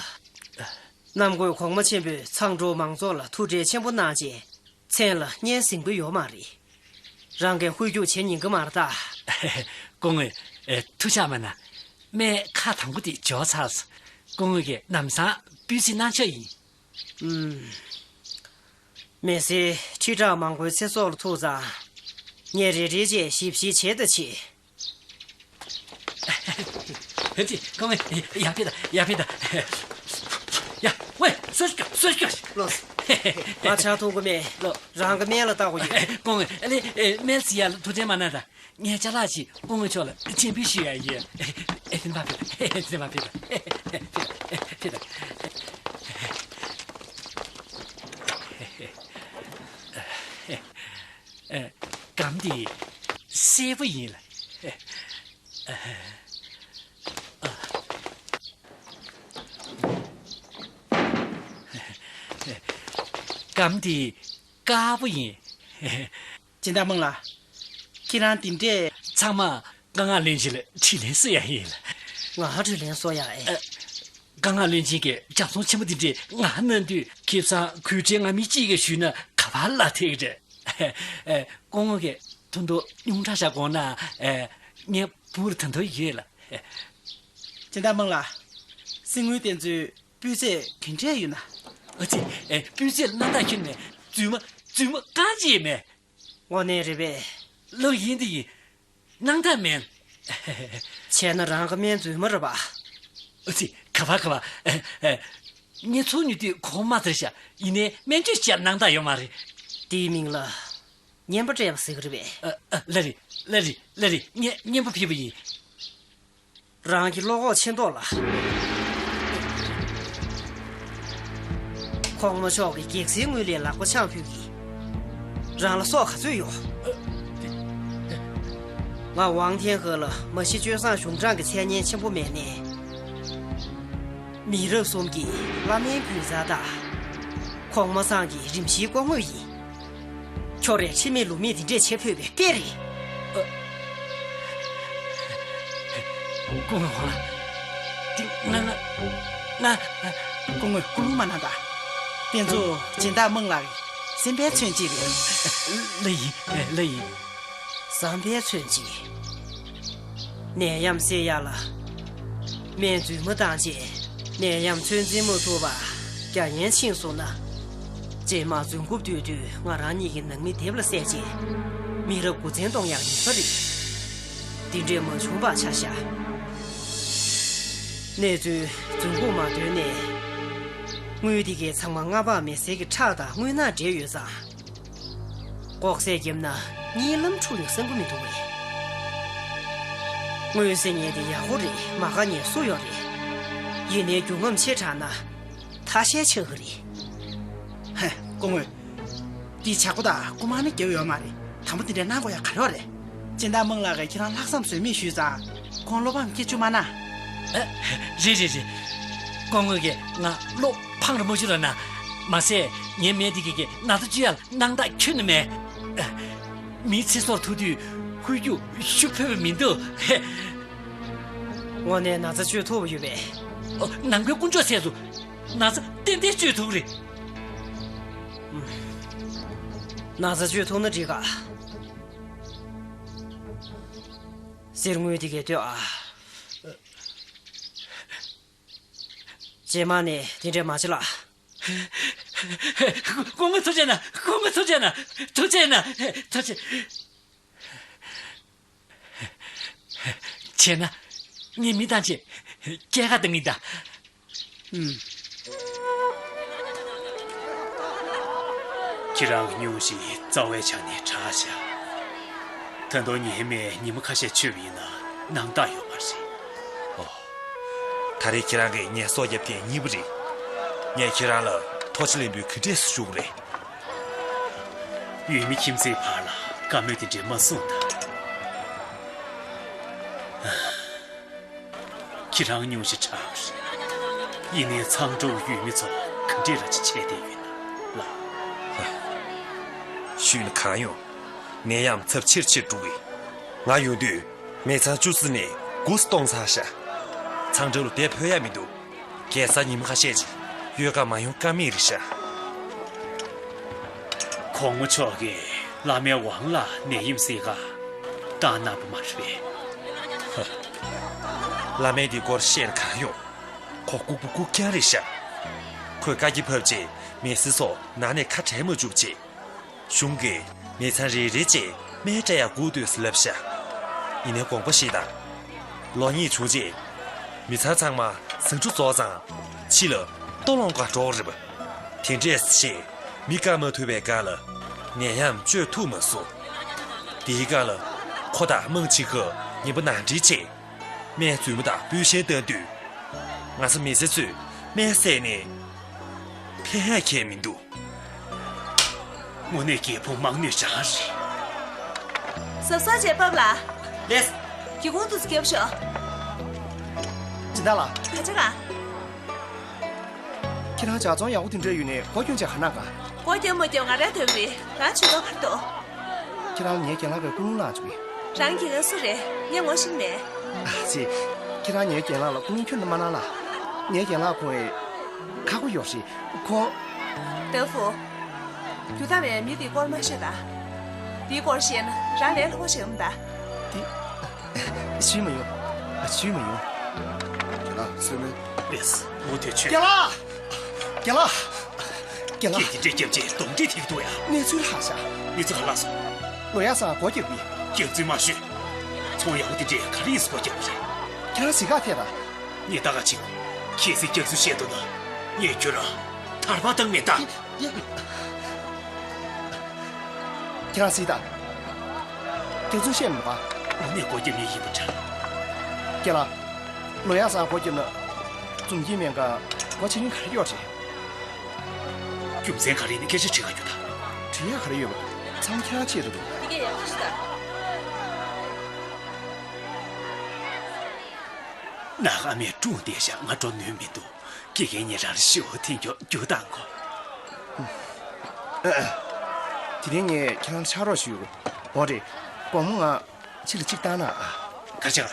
གནམ་བསྐོས་གོང་མ་ཆེན་པོས་ཚང་ཀྲོའུ་མང་ཚོགས་ལ་ཐུགས་ཁྲལ་ཆེན་པོ་གནང་རྗེས། མཚན་ལ་སྙན་སེང་པོ་ཡོད་མ་རེད། རང་གིས་ཧུར་རྒྱུག་བྱེད་ཉན་གི་མ་རེད་ད། སྐུ་ངོ། ཨེ། ཐུགས་ཆགས་མ་གནང་། སྨན་ཁག་དང་པོ་དེ་འབྱོར་ཚར་སོང་། སྐུ་ངོ་གིས་ལམ་སང་སྤུས་ཚད་གནང་ཆོག་ཡིན། ཨུམ། མི་སེར་ཁྲི་ཕྲག་མང་པོའི་ཚེ་སྲོག་ལ་ཐུག་ཙང་། ངས་རེ་རེ་བྱས་ཞིབ་བཤེར་བྱེད་ད་བྱེད། ཧེ་ཙི། ཁོང་ཡར་ཕེབས་དང་། ཡར་ཕེབས་དང་། ཡ། ཝེ། སོ་ཤི་ཀ་སོ་ཤི་ཀ་ལོས། ང་ཆགས་ཐུབ་ཀྱི་མེད། ལོ། རང་གི་སྨན་ལ་བལྟ་དགོས་ཡོད། ཁོང་ཨ་ལེ། སྨན་ཟ་ཡག་ལ་ཐུགས་ཁྲལ་མ་གནང་དང་། ངས་ཅ་ལག་ཅིག་སྐུ་ངོ་མཆོག་ལ་སྤྱན་འབུལ་ཞུ་ཡག་ཡོད། ཨེ། དེ་ནས་ཕེབས་དང་། དེ་ནས་ཕེབས་དང་། ཕེབས་དང་། ཨ། སྒམ་དེ་སེར་པོ་ཡིན་ལ། སྒམ་དེ་དཀར་པོ་ཡིན། སྦྱིན་བདག་མང་ལགས། ཁྱེད་རང་དེ་འདྲས། ཚང་མ་བཀའ་མངགས་བློན་ཆེན་ལ་དྲིན་ལན་གསོ་ཡག་ཡིན་ལ། ང་དྲིན་ལན་གསོ་ཡག་ཨེ། ཨ། བཀའ་མངགས་བློན་ཆེན་གྱིས་རྒྱབ་ཚོང་ཆེན་པོ་འདི་འདྲས་ང་གནང་དུས། ཁེ་བཟང་གུས་བཀུར་ང་མི་གཅིག་གིས་ཞུས་ན་ག་པར་ལ་ཐེག་རེད། ཨེ། སྐུ་ངོ་གིས་ཐུགས་འདོད་ཉུང་དྲགས་ཤིག་དགོངས་ན། ཨེ། ངས་འབུལ་ད་འདོད་ཡོད་ལ། ཨེ། སྦྱིན་བདག་མང་ལགས། གསེར་དངུལ་དེ་ཚོའི་སྤུས་ཚད་ག་འདྲས་ཡོད་ན། ཨ་ཙི། ཨེ། སྤུས་ཚད་ལ་སྣང་དག་ཁྱོན་མེད། རྫུན་མ། རྫུན་མ་རྐང་གཅིག་མེད། དངོས་གནས་རེད་པས། ལོས་ཡིན་དེ་ཡིན། སྣང་དག་མེད། བྱས་ན་རང་གི་སྨན་རྫུན་མ་རེད་པ། ཨ་ཙི། ག་པར་ག་པར། ཨེ། ཨེ། ངས་ཚོང་ཉོ་དུས་གོང་མ་ཟེར་ཤག་ཡིན་ནའི་སྨན་བཅོས་བྱས་སྣང་དག་ཡོད་མ་རེད། དེའི་མིང་ལ། རྔན་པ་སྤྲད་པ་ཟེར་གི་རེད་པས། ཨ། ཨ། ལགས་རེད། ལགས་རེད། ལགས་རེད། རྔན། རྔན་པ་ཕུལ་བ་ཡིན། རང་གི་བློ་ཁོག་ཆེ་མདོག་ལ། གོང་མ་མཆོག་གིས་གེགས་སེལ་དངུལ་ལས་ལག་པ་འཆང་ཕོད་ཀྱི། རང་ལ་སྲོག་ག་ཚོད་ཡོད། ང་ཝང་ཐེན་ཧེ་ལ་མ་གཞི་སྤྱོད་བཟང་གཞུང་དྲང་གི་མཚན་སྙན་ཆེན་པོ་མེད་ནས། མི་རབས་གསུམ་གྱི་བླ་མའི་རྒྱུད་བཟའ་ཟླ། གོང་མ་ཚང་གི་རིམ་བཞིའི་སྐུ་ངོ་ཡིན། ཁྱོད་རས་ཁྲིམས་མེད་ལུགས་མེད་འདི་འདྲས་བྱེད་ཕོད་པའི་དཔེ་རེད། སྐུ་ངོ་ཧོ་ལ། འདི་ང་ང་ང་། སྐུ་ངོ་སྐུ་རླུང་མ་གནང་དང་། དེ་ཚོ་སྦྱིན་བདག་དམངས་ལགས་ཀྱི་སེམས་པའི་མཚོན་བྱེད་རེད། ལགས་ཡིན། ལགས་ཡིན། བསམ་པའི་མཚོན་བྱེད། ནད་ཡམས་སེལ་ཡ་ལ། སྨན་རྫུན་མ་བཏང་རྗེས་ནད་ཡམས་ཚོད་འཛིན་མ་ཐུབ་པར་རྒྱ་ཡན་ཕྱིན་སོང་ན། རྗེས་མ་རྫུན་རྐུབ་བཏོད་དུས་ང་རང་གཉིས་ཀྱི་ནང་མི་སྡེབ་ལ་བསད་རྗེས། མི་རབས་དགུ་བཙན་གཏོང་ཡག་ཡིན་ས་རེད། འདི་འདྲས་མ་བྱུང་པ་ཆ་བཞག། གནས་ཚུལ་རྫུན་རྐུབ་མ་བཏོད་ནས། དངུལ་དེ་གའི་ཚང་མ་སྔ་བག་མེད་སའི་གི་ཁྲག་དང་རྔུལ་ནག་འདྲེས་ཡོད་ཙང་། ལྐོག་ཟས་བརྒྱབ་ན་གཉིད་ལམ་འཁྲུག་ཡོང་བསམ་གི་མི་འདུག་བས། དངུལ་ཟེར་མཁན་དེ་ཡག་པོ་རེད། མ་དགའ་མཁན་སུ་ཡོད་རེད། ཡིན་ནའི་རྒྱུ་ངོམ་ཆེ་དྲགས་ན་ཐ་ཤལ་ཆགས་ཀྱི་རེད། ཧེ། སྐུ་ངོ། འདི་བྱ་སྒོ་དང་རྐུ་མ་ནི་རྒྱབ་ཡོད་མ་རེད། དང་པོ་འདི་འདྲའི་གནང་དགོས་ཡ་ག་རེ་ཡོད་རེད། སྦྱིན་བདག་དམངས་ལགས་ཀྱིས་ཁྱེད་རང་ལྷག་བསམ་ཟོལ་མེད་ཞུས་ཙང་ཁོང་བློ་ཕམ་སྐྱེ་བཅུག་མ་གནང་། ཨ། རེད་རེད་རེད། སྐུ་ངོ་གིས་ང་བློ་ཕམ་ར་མ་བཅུག་ར་ན། མ་ཟད་ངའི་སྨན་དེ་གི་གི་ན་ཚ་བཅོས་ཡ་ལ་སྣང་དག་ཁྱོན་ནས་མེད། མིའི་ཚེ་སྲོག་ཐུག་དུས་ཧུད་རྒྱུག་ཤུགས་ཕོད་པ་མི་འདུག། དངོས་གནས་ན་ཚ་བཅོས་ཐུབ་ཡོད་པས། ཨོ། ནང་པའི་དཀོན་མཆོག་གསན་སོང་། ན་ཚ་ཏན་ཏན་བཅོས་ཐུབ་རེད། ན་ཚ་བཅོས་ཐུབ་ན་འགྲིག་ག། གསེར་དངུལ་དེ་གས་ལྟོས་ཨ། རྗེས་མ་ནས་དེ་འདྲས་མ་བྱེད་ལ། སྐུ་ངོ་ཐུགས་རྗེ་གནང་། སྐུ་ངོ་ཐུགས་རྗེ་གནང་། ཐུགས་རྗེ་གནང་། ཐུགས་རྗེ། བྱས་ན། ངས་མི་བཏང་བྱས། སྐྱེལ་ཀ་བཏང་གི་ད། ཨུམ། ཁྱེད་རང་གི་སྙུང་གཞི་རྩ་བའི་ཆ་ནས་དྲག་ཤག། ད་དུང་ཉི་མས་ཉི་མ་ཁ་ཤས་འཆུས་པ་ཡིན་ན་སྣང་དག་ཡོད་མ་རེད། ཨོ། ད་རེས་ཁྱེད་རང་གིས་ངའི་སྲོག་བསྐྱབས་མཁན་གཉིས་པ་རེད། ངས་ཁྱེད་རང་ལ་ཐོག་ཆེ་ལེན་འབུལ་ག་འདྲས་སེ་ཞུ་དགོས་རེད། ཡུལ་མི་ཁྱིམ་མཚེས་བར་ལ་བཀའ་མོལ་དེ་འདྲས་མ་གསུངས་དང་། ཁྱེད་རང་སྙུང་གཞི་དྲག་རེད། ཡིན་ནའི་མཚང་འབྲོག་ཡུལ་མི་ཚོ་ག་འདྲས་ར་ཅིག་བྱས་བསྡད་ཡོད་ན་ལ། ཧ། ཞུས་ན་གང་ཡོང་། ནད་ཡམས་ཚབས་ཆེར་ཆེར་འགྲོ་གི། ང་ཡོང་དུས་མི་ཚང་བཅུ་ཙམ་ནས་དགུ་ཙམ་གཏོང་ཚར་ཤག། མཚང་འབྲོག་ལ་བསྡད་ཕོད་ཡ་མི་འདུག། གེ་སར་ཉི་མ་ཁ་ཤས་ཅིག་གཡོལ་ག་མ་ཡོང་ཀ་མེད་རེད་ཤག། གོང་མ་མཆོག་གིས་བླ་མའི་ཝང་ལ་ནད་ཡམས་སེལ་ག་བཏང་གནང་བ་མ་རེད་པས། ཧ། བླ་མས་འདི་སྐོར་བཤད་ན་གང་ཡོང་། ཁོ་ལྐུགས་པ་ལྐུགས་རྐྱང་རེད་ཤག། ཁོས་བཀའ་རྒྱ་ཕབ་རྗེས་མི་སེར་ཚོ་ནང་ནས་ཁ་བྲལ་མ་བཅུག་ཅེས། གཞུང་གིས་མི་ཚང་རེ་རེ་བཅས་སྨན་སྤྲད་ཡག་སྒུག་སྡོད་ཟེར་ལབ་ཤག། ཡིན་ནའི་དགོངས་པ་བཞེས་དང་། ལོ་གཉིས་བྱུང་རྗེས། མི་ཚང་ཚང་མ་ཟ་འབྲུ་རྫོགས་ཙང་ཕྱི་ལ་ལྟོ་སློང་ག་འགྲོ་དགོས་རེད་པ། དེ་འདྲས་བྱས་མི་བཀག་མ་ཐུབ་པའི་སྒང་ལ་ནད་ཡམས་བཅོས་ཐུབ་མ་སོང་། དེའི་སྒང་ལ་ཁོ་དང་དམངས་ཆེ་ཁག་ངན་པ་ནང་འདྲེན་བྱས། སྨན་རྫུན་མ་དང་སྤུས་ཞན་བཏང་དུས། ང་ཚོ་མི་སེར་ཚོས་སྨན་བསད་ནས་ཕན་ཡག་ཁྱད་མི་འདུག། དངོས་གནས་རྒྱལ་ཕུང་མང་ནུས་བྱང་རེད། གཟབ་གཟབ་བྱས་ཕབ་ལ། ལེས། སྒེའུ་ཁུང་ཏོག་ཙམ་བརྒྱབ་ཤོག། སྦྱིན་བདག་ལགས། ག་ཅི་ག། ཁྱེད་རང་ཇག་ཚོང་ཡག་པོ་དེ་འདྲ་ཡོད་ནས་སྒོ་རྒྱུན་ཆད་ག་ན་ག། སྒོ་རྒྱབ་མ་རྒྱབ་ང་རའི་དོན་རེད། རང་ཇུས་གཏོགས་ག་རེ་འདུག། ཁྱེད་རང་ངའི་རྒན་ལགས་ཀྱི་ཀུན་སློང་བརླག་བཅུག་པས། རང་རྒན་ལགས་སུ་རེད། ངས་ངོ་ཤེས་མེད། ཨ་ཙི། ཁྱེད་རང་ངའི་རྒན་ལགས་ལ་ཀུན་སློང་ཁྱོན་ནས་མ་གནང་ལ། ངའི་རྒན་ལགས་ཁོ་ཁག་པོ་ཡོད་རེད། ཁོ། ཏེ་ཧྥུ། རྒྱུ་ད་བས་མི་དེའི་སྐོར་མ་བཤད་ད། དེའི་སྐོར་བཤད་ན་རང་ལས་སླ་པོ་ཞིག་འོང་ད། དེ། ཞུས་མ་ཡོང་། ཞུས་མ་ཡོང་། རྒན་ལགས་སེམས་མེད། ལེས། འོ་དེ་ཆོས། རྒན་ལགས། རྒན་ལགས། རྒན་ལགས། སྐད་དེ་འདྲས་རྒྱབ་རྗེས་གདོན་འདྲེ་ཐེབས་འདུག་ཡ། གནས་ཚུལ་ལྷག་ཤག། གནས་ཚུལ་ག་ལ་སོང་། ལོ་ཡག་ཚང་སྒོ་རྒྱབ་པས། རྒྱབ་ཚུལ་མ་ཤོད། ཚོང་ཡག་པོ་དེ་འདྲས་ག་རེ་ཡིན་སྒོ་རྒྱབ་པ་རེད། ཁྱེད་རང་གཟིགས་ག་ཐད་ད། ངས་ལྟ་ག་ཅིག། གལ་སྲིད་རྒྱབ་ཚུལ་བཤད་འདུག་ན། ངས་ཁྱོད་རང་ཐར་པ་བཏང་མེད་ད། ཡ། རྒན་ལགས། ཁྱེད་རང་གཟིགས་དང་། རྒྱ་མཚོ་བཤད་མི་པ། དངོས་གནས་སྒོ་རྒྱབ་མཁན་ཡིན་པ་འདྲ། རྒན་ལགས། ལོ་ཡག་སང་སྒོ་རྒྱབ་ན། འཛུམ་གྱིན་མེད་ག་སྒོ་ཕྱེ་རིན་ག་རེ་ཡོད་རེད། རྒྱུ་མཚན་ག་རེ་ཡིན་ན་སྐད་ཆ་དྲི་ག་རྒྱུ་ད། དྲི་ཡག་ག་རེ་ཡོད་པ། ཚང་མ་ཁྱེད་རང་ཆེད་དུ་འདུག་འདི་གས་ཡག་པོ་ཞིག་ད། ནག་ཨ་མས་སྒྲུང་བལྟས་བཞག་ང་འགྲོ་ནུས་མི་འདུག་དགེ་རྒན་ཉེ་རང་ལ་ཞུ་འཐེན་རྒྱུ་རྒྱུ་དང་གོ། དེ་རིང་ངས་ཁྱེད་རང་ཕྱག་རོགས་ཞུ། འོ་རེད། དགོང་མོ་ང་ཕྱི་ལ་གཅིག་བཏང་ན་ཨ། ག་ཅག་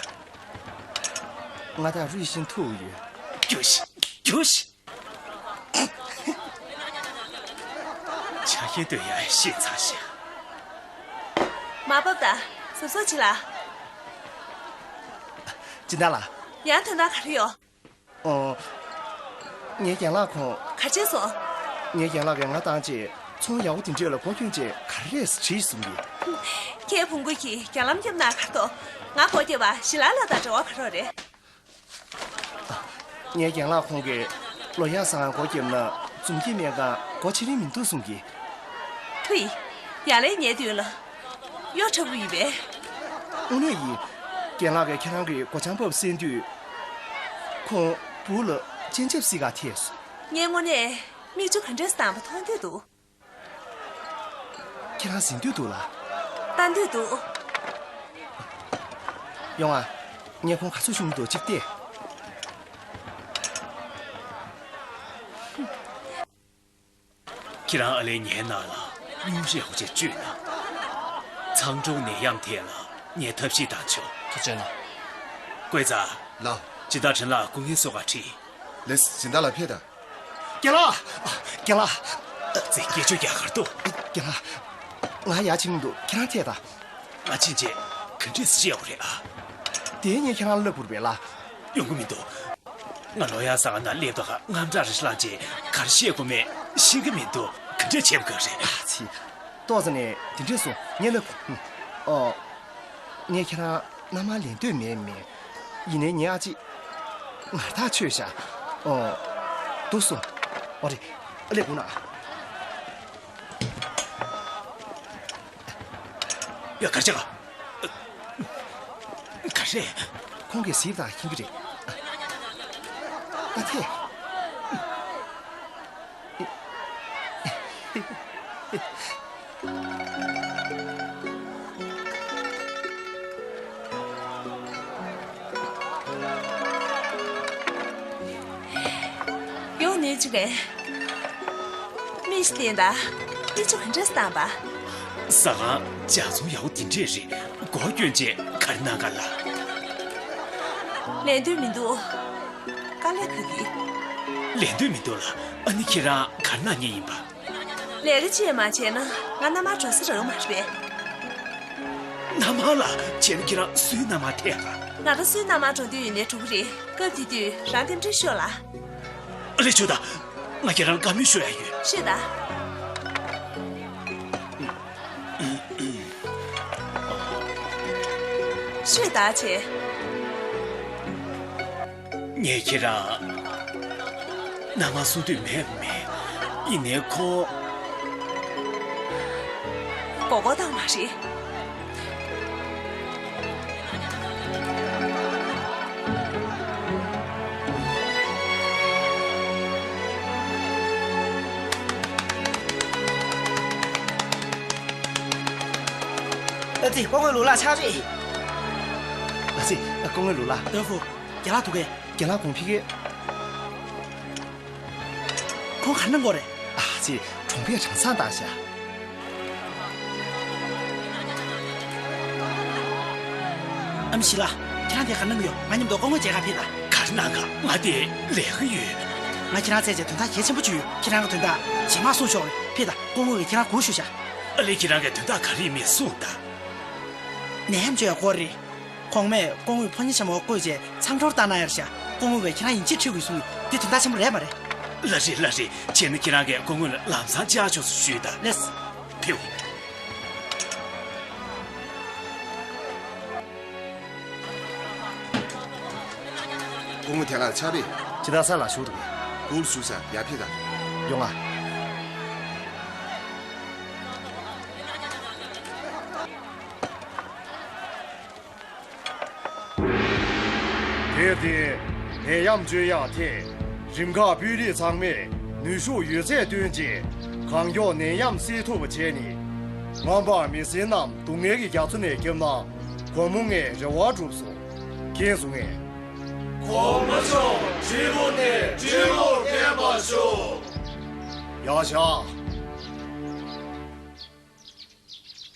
ང་དང་རུས་ཤིང་ཐུག་ཡོད། རྒྱུ་ཞིག་རྒྱུ་ཞིག་ཆ་རྐྱེན་དོན་ཡང་ཤེས་ཚར་ཤག་མ་བབས་ད། གཟབ་གཟབ་བྱེད་ལ། སྦྱིན་བདག་ལགས། ཡང་དོན་དག་ག་རེ་ཡོད། ཨོ། ངའི་རྒན་ལགས་ཁོང་། ག་བྱས་སོང་། ངའི་རྒན་ལགས་ཀྱིས་ང་བཏང་རྗེས་ཚོང་ཡག་པོ་དེ་འདྲས་ལ་སྒོ་སྐྱོན་རྗེས་ག་རེ་རེད་དྲིས་གསུང་གི། ཁྱེད་བོང་གུ་གིས་རྒྱ་ལམ་བརྒྱབ་ན་ག་རེ་འདུག་ང་སྒོ་བརྒྱབ་པ་ཞི་ལ་ལ་དང་འབྲེལ་བ་ག་རེ་རེད། ངའི་རྒན་ལགས་ཁོང་གིས་ལོ་ཡག་སང་སྒོ་བརྒྱབ་ན་འཛུམ་གྱིན་མེད་ག་སྒོ་ཕྱེ་རིན་མི་འདུག་གསུང་གི། ཐུ་ཡི། ཡ་ལེ་ཉལ་དུས་ལ། གཡོ་ཁྲ་བུ་ཡིན་པས། དངོས་གནས་ཡིན། རྒན་ལགས་ཀྱིས་ཁྱེད་རང་གི་སྒོ་བྱང་བབས་གསན་དུས། ཁོང་བུ་ལ་སྤྱན་ཆབ་སྲིད་ག་ཐེབས་སོང་། ངས་དངོས་གནས་མིག་ཆུ་ག་འདྲས་བཏང་པ་མཐོང་འདོད་འདུག་ཁྱེད་རང་ཟིན་འདོད་འདུག་ལ། ལྟ་འདོད་འདུག་ཡོང་ཨ། ངས་ཁོང་ག་ཚོད་ཤོང་འདུག་གཅིག་བལྟས། ཁྱེད་རང་ཨ་ལེ་ངའི་ནང་ལ་སྙུང་གཞི་ཡག་པོ་ཅིག་བཅུག་ན། མཚང་སྒྲོག་ནད་ཡམས་ཐད་ལ་ངས་ཐབས་ཤེས་བཏང་ཆོག་ཐུགས་རྗེ་གནང་། ཀོས་ཙ། ལགས། སྦྱིན་བདག་ཁྲིན་ལགས་སྐུ་ངལ་གསོ་ག་ཁྲིད། ལེས། སྦྱིན་བདག་ལགས་ཕེབས་དང་། རྒན་ལགས། རྒན་ལགས། ཙི་སྐད་ཅོ་རྒྱག་གར་འདུག་རྒན་ལགས། ང་ཡར་ཕྱིན་འདུག་ཁྱེད་རང་ཐད་དང་། ང་ཕྱིན་རྗེས་ག་འདྲས་སེ་བཤད་དགོས་རེད་ཨ། དེ་ངས་ཁྱེད་རང་ལ་སླབ་དགོས་རེད་པས་ལགས། ཡོང་གི་མི་འདུག་ང་ལོ་ཡག་སང་ན་སླེབས་དོ་ག་དངངས་སྐྲག་རེ་ལངས་རྗེས་ག་རེ་བཤད་དགོས་མེད་ཤེས་ཀྱི་མི་འདུག་ག་འདྲས་བྱེད་དགོས་རེད། ཨ་ཙི། ཏོག་ཙམ་ནས་དེ་འདྲས་སོང་ངས་ལབ། ཨོ། ངས་ཁྱེད་རང་མནའ་མར་ལེན་འདོད་མེད་མེད། ཡིན་ནའི་ངའི་ཨ་ཅེ་ངར་ཐག་ཆོད་ཤག་ཨོ། འདུག་སོང་། ཨོ་རེད། ཨ་ལས་དགོངས་ན། ཡ་གར་ཆག་ག་རེ། ཁོང་གིས་གཟིགས་དང་ཤེས་ཀྱི་རེད། ཨ་ཐེ། ཡོང་ནས་ཅི་གས། མིག་ཤི་བསྟན་ད། མིག་ཆུ་ག་འདྲས་བཏང་པ། ཟ་ཁང་ཇ་ཚོང་ཡག་པོ་དེ་འདྲས་རེད། སྒོ་སྐྱོན་རྗེས་ག་རེ་གནང་ག་ལ། ལེན་འདོད་མི་འདུག་དཀའ་ལས་ཁག་གི། ལེན་འདོད་མི་འདུག་ལ། ཨ་ནི་ཁྱེད་རང་ག་རེ་གནང་མཁན་ཡིན་པ། ལས་ཀ་ཅིག་མ་བྱས་ན་ང་མནའ་མར་འགྲོ་ས་རག་གི་མ་རེད་པས། མནའ་མ་ལ་བྱས་ན་ཁྱེད་རང་སུའི་མནའ་མར་ཐད་ག་ང་རང་སུའི་མནའ་མར་འགྲོ་འདོད་ཡོད་ནའི་འགྲོ་གི་རེད། སྐབས་དེ་དུས་རང་རྟེན་འབྲེལ་ཤོག་ལ། ཨ་ལས་ཆོག་ད། ང་ཁྱེད་རང་བཀའ་མོལ་ཤོད་ཡ་ཡོད། ཤོད་ད། ཤོད་ད་བྱས། ངས་ཁྱེད་རང་མནའ་མར་སོང་འདོད་མེད་མེད། ཡིན་ནའི་ཁོ། མགོ་སྐོར་བཏང་མ་རེད། ཨ་ཙི། སྐུ་ངོ་ལུག་ལགས་ཕྱག་རེད། ཨ་ཙི། སྐུ་ངོ་ལུག་ལགས། ཏོ་ཧྥུ། རྒན་ལགས་འདུག་གས། རྒན་ལགས་གོང་ཕི་གས། ཁོང་ག་རེ་གནང་གི་ཡོད་རེད། ཨ་ཙི། གྲོང་པས་གྲང་ཟ་བཏང་ཤག་ཨ་མ་ཞི་ལ། ཁྱེད་རང་དེ་ག་རེ་གནང་གི་ཡོད། ང་མཉམ་དུ་སྐུ་ངོ་མཇལ་ཁ་ཕེབས་དང་། ག་རེ་གནང་ག་ང་དེ་ལས་ཀ་ཡོད། ང་ཁྱེད་རང་བཙལ་བྱས་དོན་དག་གལ་ཆེན་པོ་ཅིག་ཡོད། ཁྱེད་རང་གི་དོན་དག་རྗེས་མ་གསུང་ཆོག་རེད། ཕེབས་དང་། སྐུ་ངོ་གིས་ཁྱེད་རང་སྒུག་བཞུགས་ཤག་ཨ་ལས། ཁྱེད་རང་གི་དོན་དག་ག་རེ་ཡིན་མིན་གསུངས་དང་། ནད་ཡམས་བཅོས་ཡག་སྐོར་རེད། གོང་མས་སྐུ་ངོའི་ཕོ་ཉ་ཆེན་མོ་བསྐོས་བྱས་མཚང་སྒྲོག་བཏང་གནང་ཡ་རེད་ཤག་སྐུ་ངོ་གིས་ཁྱེད་རང་ཡིན་གཅིག་ཁྲིད་དགོས་གསུངས། འདི་དོན་དག་ཆེན་པོ་རེད་མ་རེད། ལགས་རེད། ལགས་རེད། བྱས་ན་ཁྱེད་རང་གིས་སྐུ་ངོ་ལ་ལམ་སང་བཅར་ཆོག་ཟེར་ཞུས་དང་། ལགས། ཕེབས། སྐུ་ངོ་དེ་ལ་ཕྱག་རེད། ཇི་ལྟར་ས་ལ་བཞུགས་འདུག་སྐུ་ངོ་བཞུགས་ས་ཡར་ཕེབས་དང་། ཡོང་ང་། དེར་བརྟེན། ནད་ཡམས་བཅོས་ཡག་ཐད་རིམ་ཁག་དཔོན་རིགས་ཚང་མས་ནུས་ཤུགས་ཡོད་ཚད་བཏོན་རྗེས་གང་མགྱོགས་ནད་ཡམས་སེལ་ཐུབ་པ་བྱས་ནས། རྔམ་པར་མི་སེར་རྣམས་སྡུག་བསྔལ་གྱི་རྒྱ་མཚོ་ནས་བསྐྱབས་ན་དགོངས་མོ་ངས་རེ་བ་བསྒྲུབས་སོ། མཁྱེན་སོང་ངས། གོང་མ་མཆོག་སྤྲུལ་སྐུ་ནས་སྤྲུལ་སྐུར་བསྐྱོན་པར་ཞུ། ཡར་བཞེངས།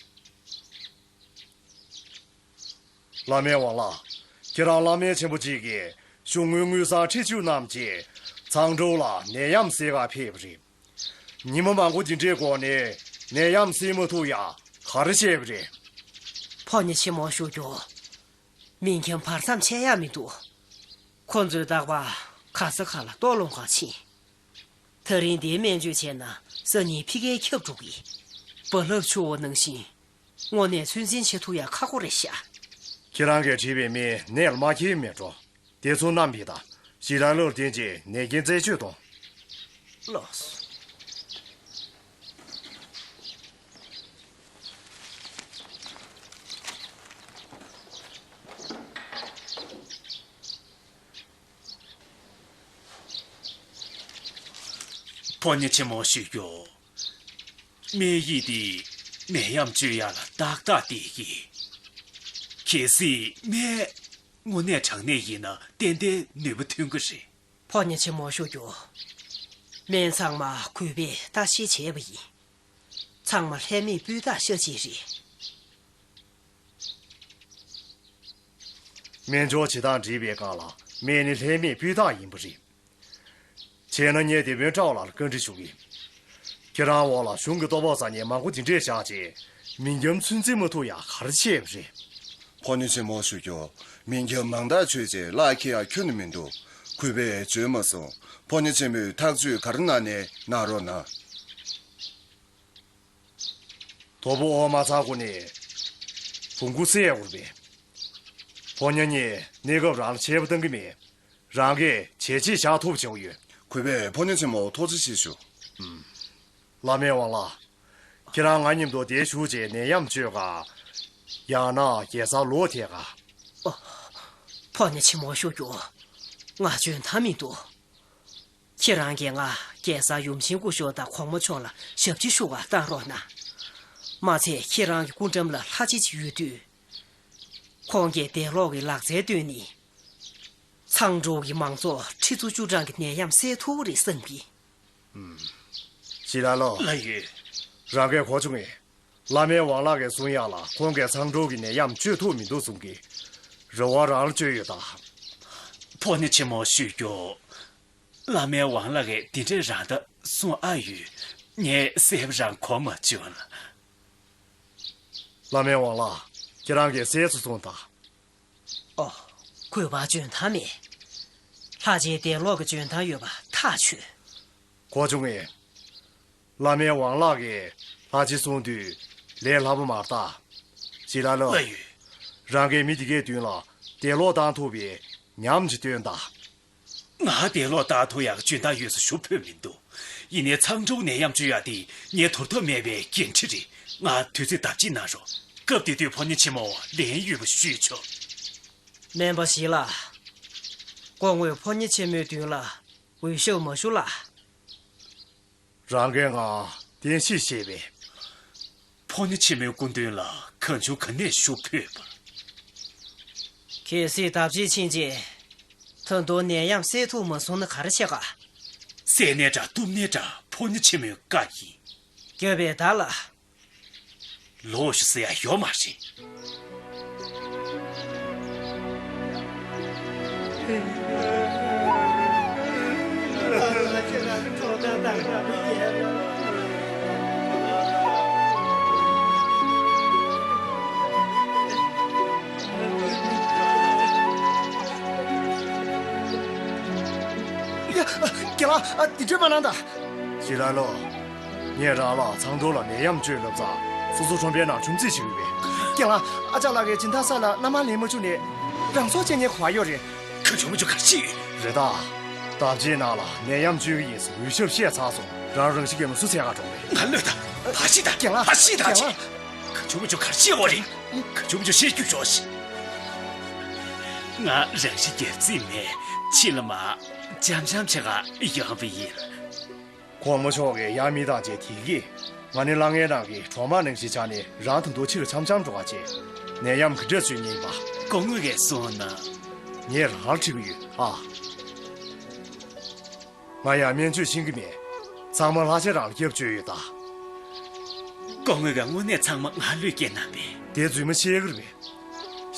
བླ་སྨན་དབང་ལགས། ཁྱེད་རང་བླ་སྨན་ཆེན་པོ་གཅིག་གིས་གཞུང་དངུལ་དངུལ་སྲང་ཁྲི་བཅུ་བསྣམས་རྗེས་ཚང་ཀྲོའུ་ལ་ནད་ཡམས་སེལ་གར་ཕེབས་པ་རེད། ཉི་མ་མང་པོ་འདི་འདྲའི་འགོར་ནས་ནད་ཡམས་སེལ་མ་ཐུབ་ཡ་ག་རེ་བྱས་པ་རེད། ཕོ་ཉ་ཆེན་མོ་ཞུ་རྒྱུ། མི་འཁྱམ་བར་མཚམས་ཆད་ཡ་མི་འདུག་ཁོ་ཚོས་རྟག་པར་ག་ས་ག་ལ་ལྟོ་སློང་གར་ཕྱིན། ད་རིང་འདིའི་སྨན་བཅོས་བྱས་ན་སང་ཉིན་ཕ་གིར་ཁྱབ་འགྲོ་གི། རྦ་རླབས་ཆུ་བོ་ནང་བཞིན། དངོས་གནས་ཚོད་འཛིན་བྱེད་ཐུབ་ཡ་ཁག་པོ་རེད་ཤག་ཁྱེད་རང་གིས་བྲིས་པའི་སྨན་ནད་ལ་མ་འཁྱེར་མེད་འགྲོ། དེ་ཚོ་བསྣམས་ཕེབས་དང་། ཞི་ལ་ལོར་བསྟན་རྗེས་ནད་རྐྱེན་རྩད་གཅོད་གཏོང་། ལགས་སོ། ཕོ་ཉ་ཆེན་མོ་ཞུ་རྒྱུ། སྨན་ཡིག་འདི་ནད་ཡམས་བཅོས་ཡག་ལ་ཏག་ཏག་བསྡད་ཀྱི། གལ་སྲིད་སྨན་དངོས་གནས་དྲང་གནས་ཡིན་ན་ཏན་ཏན་ནུས་པ་ཐོན་གྱི་རེད། ཕོ་ཉ་ཆེན་མོ་ཞུ་རྒྱུ། སྨན་ཚང་མ་གུས་པས་བརྟག་ཞིབ་བྱས་པ་ཡིན། ཚང་མ་ལྷད་མེད་སྤུས་དག་ཤ་གཅིག་རེད། སྨན་སྦྱོར་བྱེད་སྟངས་བྲིས་པའི་སྒང་ལ་སྨན་ནི་ལྷད་མེད་སྤུས་དག་ཡིན་པ་རེད། བྱས་ན་ངས་སྡེ་དཔོན་ཀྲའོ་ལགས་ལ་བཀའ་འདྲི་ཞུ་གི། ཁྱེད་རང་འོག་ལ་གཞུང་གི་ལྟོ་ཕོགས་ཟ་མཁན་མང་པོ་འདི་འདྲས་བཞག་རྗེས་མི་འཁྱམ་ཚོད་འཛིན་མ་ཐུབ་ཡག་ག་རེ་བྱས་པ་རེད། ཕོ་ཉ་ཆེན་མོ་ཞུ་རྒྱུ། མི་འཁྱམ་མང་དག་བཅོས་རྗེས་གླགས་འཁེལ་ཡག་ཁྱོན་ནས་མི་འདུག་གུས་པས་འཇོན་མ་སོང་། ཕོ་ཉ་ཆེན་མོས་ཐག་གཅོད་ག་རེ་གནང་ནའི་གནང་རོགས་གནང་། དོ་པོ་ཨོ་མ་ཚ་ཁོ་ནས་བོང་ཀུ་བསད་དགོས་པས། ཕོ་ཉ་གཉིས་གནས་སྐབས་རང་ལ་ཆད་པ་བཏང་གི་མེད། རང་གིས་བྱས་རྗེས་བཞག་ཐུབ་བྱེད་དགོས་ཡོད། གུས་པས་ཕོ་ཉ་ཆེན་མོ་ཐུགས་རྗེ་ཆེ་ཞུ། བླ་སྨན་དབང་ལགས། ཁྱེད་རང་ང་མཉམ་དུ་འདིར་བཞུགས་རྗེས་ནད་ཡམས་བཅོས་ག་ཡང་ན་རྒྱལ་སར་ལོག་ཐད་ག་ཨོ། ཕོ་ཉ་ཆེན་མོ་ཞུ་རྒྱུ། ང་འཇོན་ཐང་མི་འདུག་ཁྱེད་རང་གིས་ང་རྒྱལ་སར་ཡུམ་ཆེན་སྐུ་ཞབས་དང་གོང་མ་མཆོག་ལ་ཞབས་ཕྱི་ཞུ་བར་བཏང་རོགས་གནང་། མ་ཚད་ཁྱེད་རང་གི་སྐུ་འགྲམ་ལ་ལྷ་རྗེ་ཅིག་ཡོད་དུས། ཁོང་གིས་དེ་ལོག་གི་ལག་རྩལ་བཏོན་ནས། ཚང་ཀྲོའུ་གི་མང་ཚོགས་ཁྲི་ཚོ་བཅུ་གྲངས་ཀྱི་ནད་ཡམས་སེལ་ཐུབ་རེད་བསམ་གི། ཞི་ལ་ལོ། ལགས་ཡོད། རང་གིས་གོ་བྱུང་ངས། བླ་སྨན་དབང་ལགས་ཀྱིས་གསུང་ཡག་ལ་ཁོང་གིས་ཚང་ཀྲོའུ་གི་ནད་ཡམས་བཅོས་ཐུབ་མི་འདུག་གསུང་གི། རེ་བ་རང་ལ་བཅོལ་ཡོད་ད། ཕོ་ཉ་ཆེན་མོ་ཞུ་རྒྱུ། བླ་སྨན་དབང་ལགས་ཀྱིས་འདི་འདྲས་རང་ད་གསུང་ཨ་ཡོད། ངས་གསལ་པོ་རང་གོ་མ་བྱུང་ལ། བླ་སྨན་དབང་ལགས། ཁྱེད་རང་གིས་གསལ་སུ་གསུངས་དང་། ཨོ། གུས་པ་འཇོན་ཐང་མེད། ལྷ་རྗེའི་དེ་ལོག་གི་འཇོན་ཐང་ཡོད་པ་ཐག་ཆོད། གོ་བྱུང་ངས། བླ་སྨན་དབང་ལགས་ཀྱིས་ལྷ་རྗེ་གསུང་དུས་ལས་སླ་པོ་མ་རེད་ད། ཞི་ལ་ལོ། ལགས་ཡོད། རང་གིས་མི་འདི་གའི་མདུན་ལ་དེ་ལོག་བཏང་ཐུབ་པའི་ཉམས་ཅིག་སྟོན་དང་། ང་དེ་ལོག་བཏང་ཐུབ་ཡག་འཇོན་ཐང་ཡོད་ས་ཞུ་ཕོད་མི་འདུག་ཡིན་ནའི་ཚང་ཀྲོའུ་ནད་ཡམས་བཅོས་ཡག་དེ་ངའི་དོར་ཐབས་མེད་པའི་འགན་འཁྲི་རེད། ང་དུས་ཚོད་ལྡབ་གཅིག་གནང་རོགས། སྐབས་དེ་དུས་ཕོ་ཉ་ཆེན་མོ་ལན་ཡོད་པ་ཞུས་ཆོག་སྨན་པ་ཞི་ལ། སྐུ་ངོས་ཕོ་ཉ་ཆེན་མོའི་མདུན་ལ་འོས་ཤོག་མ་ཞུ་ལ། རང་གིས་ང་བསྟན་བཤིག་བྱས་པས། ཕོ་ཉ་ཆེན་མོའི་སྐུ་མདུན་ལ་གང་བྱུང་ག་ནས་ཞུ་ཕོད་པར། གལ་སྲིད་ལྡབ་གཅིག་ཕྱིན་རྗེས། ད་དུང་ནད་ཡམས་སེལ་ཐུབ་མ་སོང་ན་ག་རེ་བྱེད་ག་སེལ་ནའི་འདྲ་གཏུབ་ནའི་འདྲ་ཕོ་ཉ་ཆེན་མོའི་བཀའ་ཡིན། རྒྱབ་པའི་བདག་ལ། ལོག་ཤོག་ཟེར་ཡ་ཡོད་མ་རེད། ཡ། རྒན་ལགས། འདི་འདྲས་མ་གནང་ད། ཞི་ལ་ལོ། ངས་རང་ལ་ཚང་ཀྲོའུ་ལ་ནད་ཡམས་བཅོས་ལབ་ཙང་སོ་སོ་ཁྲོམ་པའི་ནང་ཁྲོམ་རྩིས་བྱེད་ཀྱི་ཡོད་པས། རྒན་ལགས། ཨ་ཅག་ལགས་ཀྱིས་སྦྱིན་བདག་ས་ལ་མནའ་མ་ལེན་མ་བཅུག་ནས་རང་སྲོག་བཅད་ཉེན་ཁོ་བ་ཡོད་རེད། གང་བྱུང་མ་བྱུང་ག་རེ་བྱས་ཡོད། རེད་ད། ལྡབ་གཅིག་ནང་ལ་ནད་ཡམས་བཅོས་ཀྱི་ཡིན་ཟེར་འོས་ཤོག་བཤད་ཚར་སོང་། རང་རང་ཤི་གེ་མ་སུ་ཚད་ག་གྲོང་རེད། ང་ལོས་ད། ཕ་ཤི་ད། རྒན་ལགས། ཕ་ཤི་ད། རྒན་ལགས། གང་བྱུང་མ་བྱུང་ག་རེ་བྱས་ཡོད་རེད། གང་བྱུང་མ་བྱུང་བཤད་རྒྱུ་ཤོག་ཤི། ང་རང་ཤི་རྒྱབ་རྩིས་མེད། ཕྱི་ལ་མ་འཆམ་འཆམ་བྱེད་ག་ཡོང་བ་ཡིན། གོང་མ་མཆོག་གིས་ཡང་མི་བཏང་བྱས་དེ་གིས་ང་ནི་ལྷ་ངའི་ནང་གི་གྲོག་མ་ནང་བཞིན་ཆགས་ནས་རང་ད་དུང་ཕྱི་ལ་འཆམ་འཆམ་འགྲོ་ག་བྱས། ནད་ཡམས་ག་འདྲས་བཟོས་ཉེན་པ། སྐུ་ངོ་གིས་གསུངས་ན། ངས་རང་ལ་དྲི་གི་ཡོད་ཨ། ང་ཡང་སྨན་བཅོས་ཤེས་ཀྱི་མེད། ཚང་མ་ལྷ་ཆེན་རང་ལ་སྐྱབས་བཅོལ་ཡོད་ད། སྐུ་ངོ་གིས་དངོས་གནས་ཚང་མ་ང་བློས་སྐྱེལ་གནང་པས། དེ་རྫུན་མ་བཤད་ཀྱི་རེད་པས།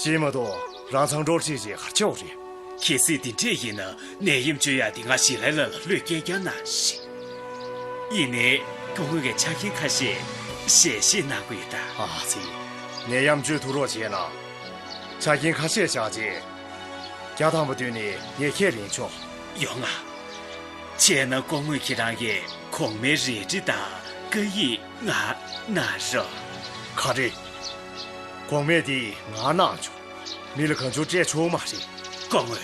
ཤེས་མ་གཏོགས་རང་ཚང་འགྲོར་ཅིག་ཅིག་གར་ཆེའོ་རེད། གལ་སྲིད་དེ་འདྲས་ཡིན་ན་ནད་ཡམས་བཅོས་ཡག་དེ་ང་ཞི་ལའི་ལགས་ལ་བློས་སྐྱེལ་རྒྱུ་ནང་བཞིན། ཡིན་ནའི་སྐུ་ངོ་གིས་ཆ་རྐྱེན་ཁ་ཤས་ཞལ་བཞེས་གནང་དགོས་ཡོད་ད། ཨ་ཙི། ནད་ཡམས་བཅོས་ཐུབ་རོགས་བྱས་ན། ཆ་རྐྱེན་ཁ་ཤས་བཞག་རྗེས། བརྒྱ་ཐམ་པ་བཏོན་ནས་ངས་ཁས་ལེན་ཆོག་ཡོང་ང་། བྱས་ན་སྐུ་ངོ་ཁྱེད་རང་གིས་གོང་མའི་རལ་གྲི་དང་སྐ་ཡིག་ང་གནང་རོགས། ག་རེ། གོང་མས་དེ་ང་གནང་ཆོག་མི་ལ་གང་བྱུང་སྤྲད་ཆོག་མ་རེད། སྐུ་ངོ།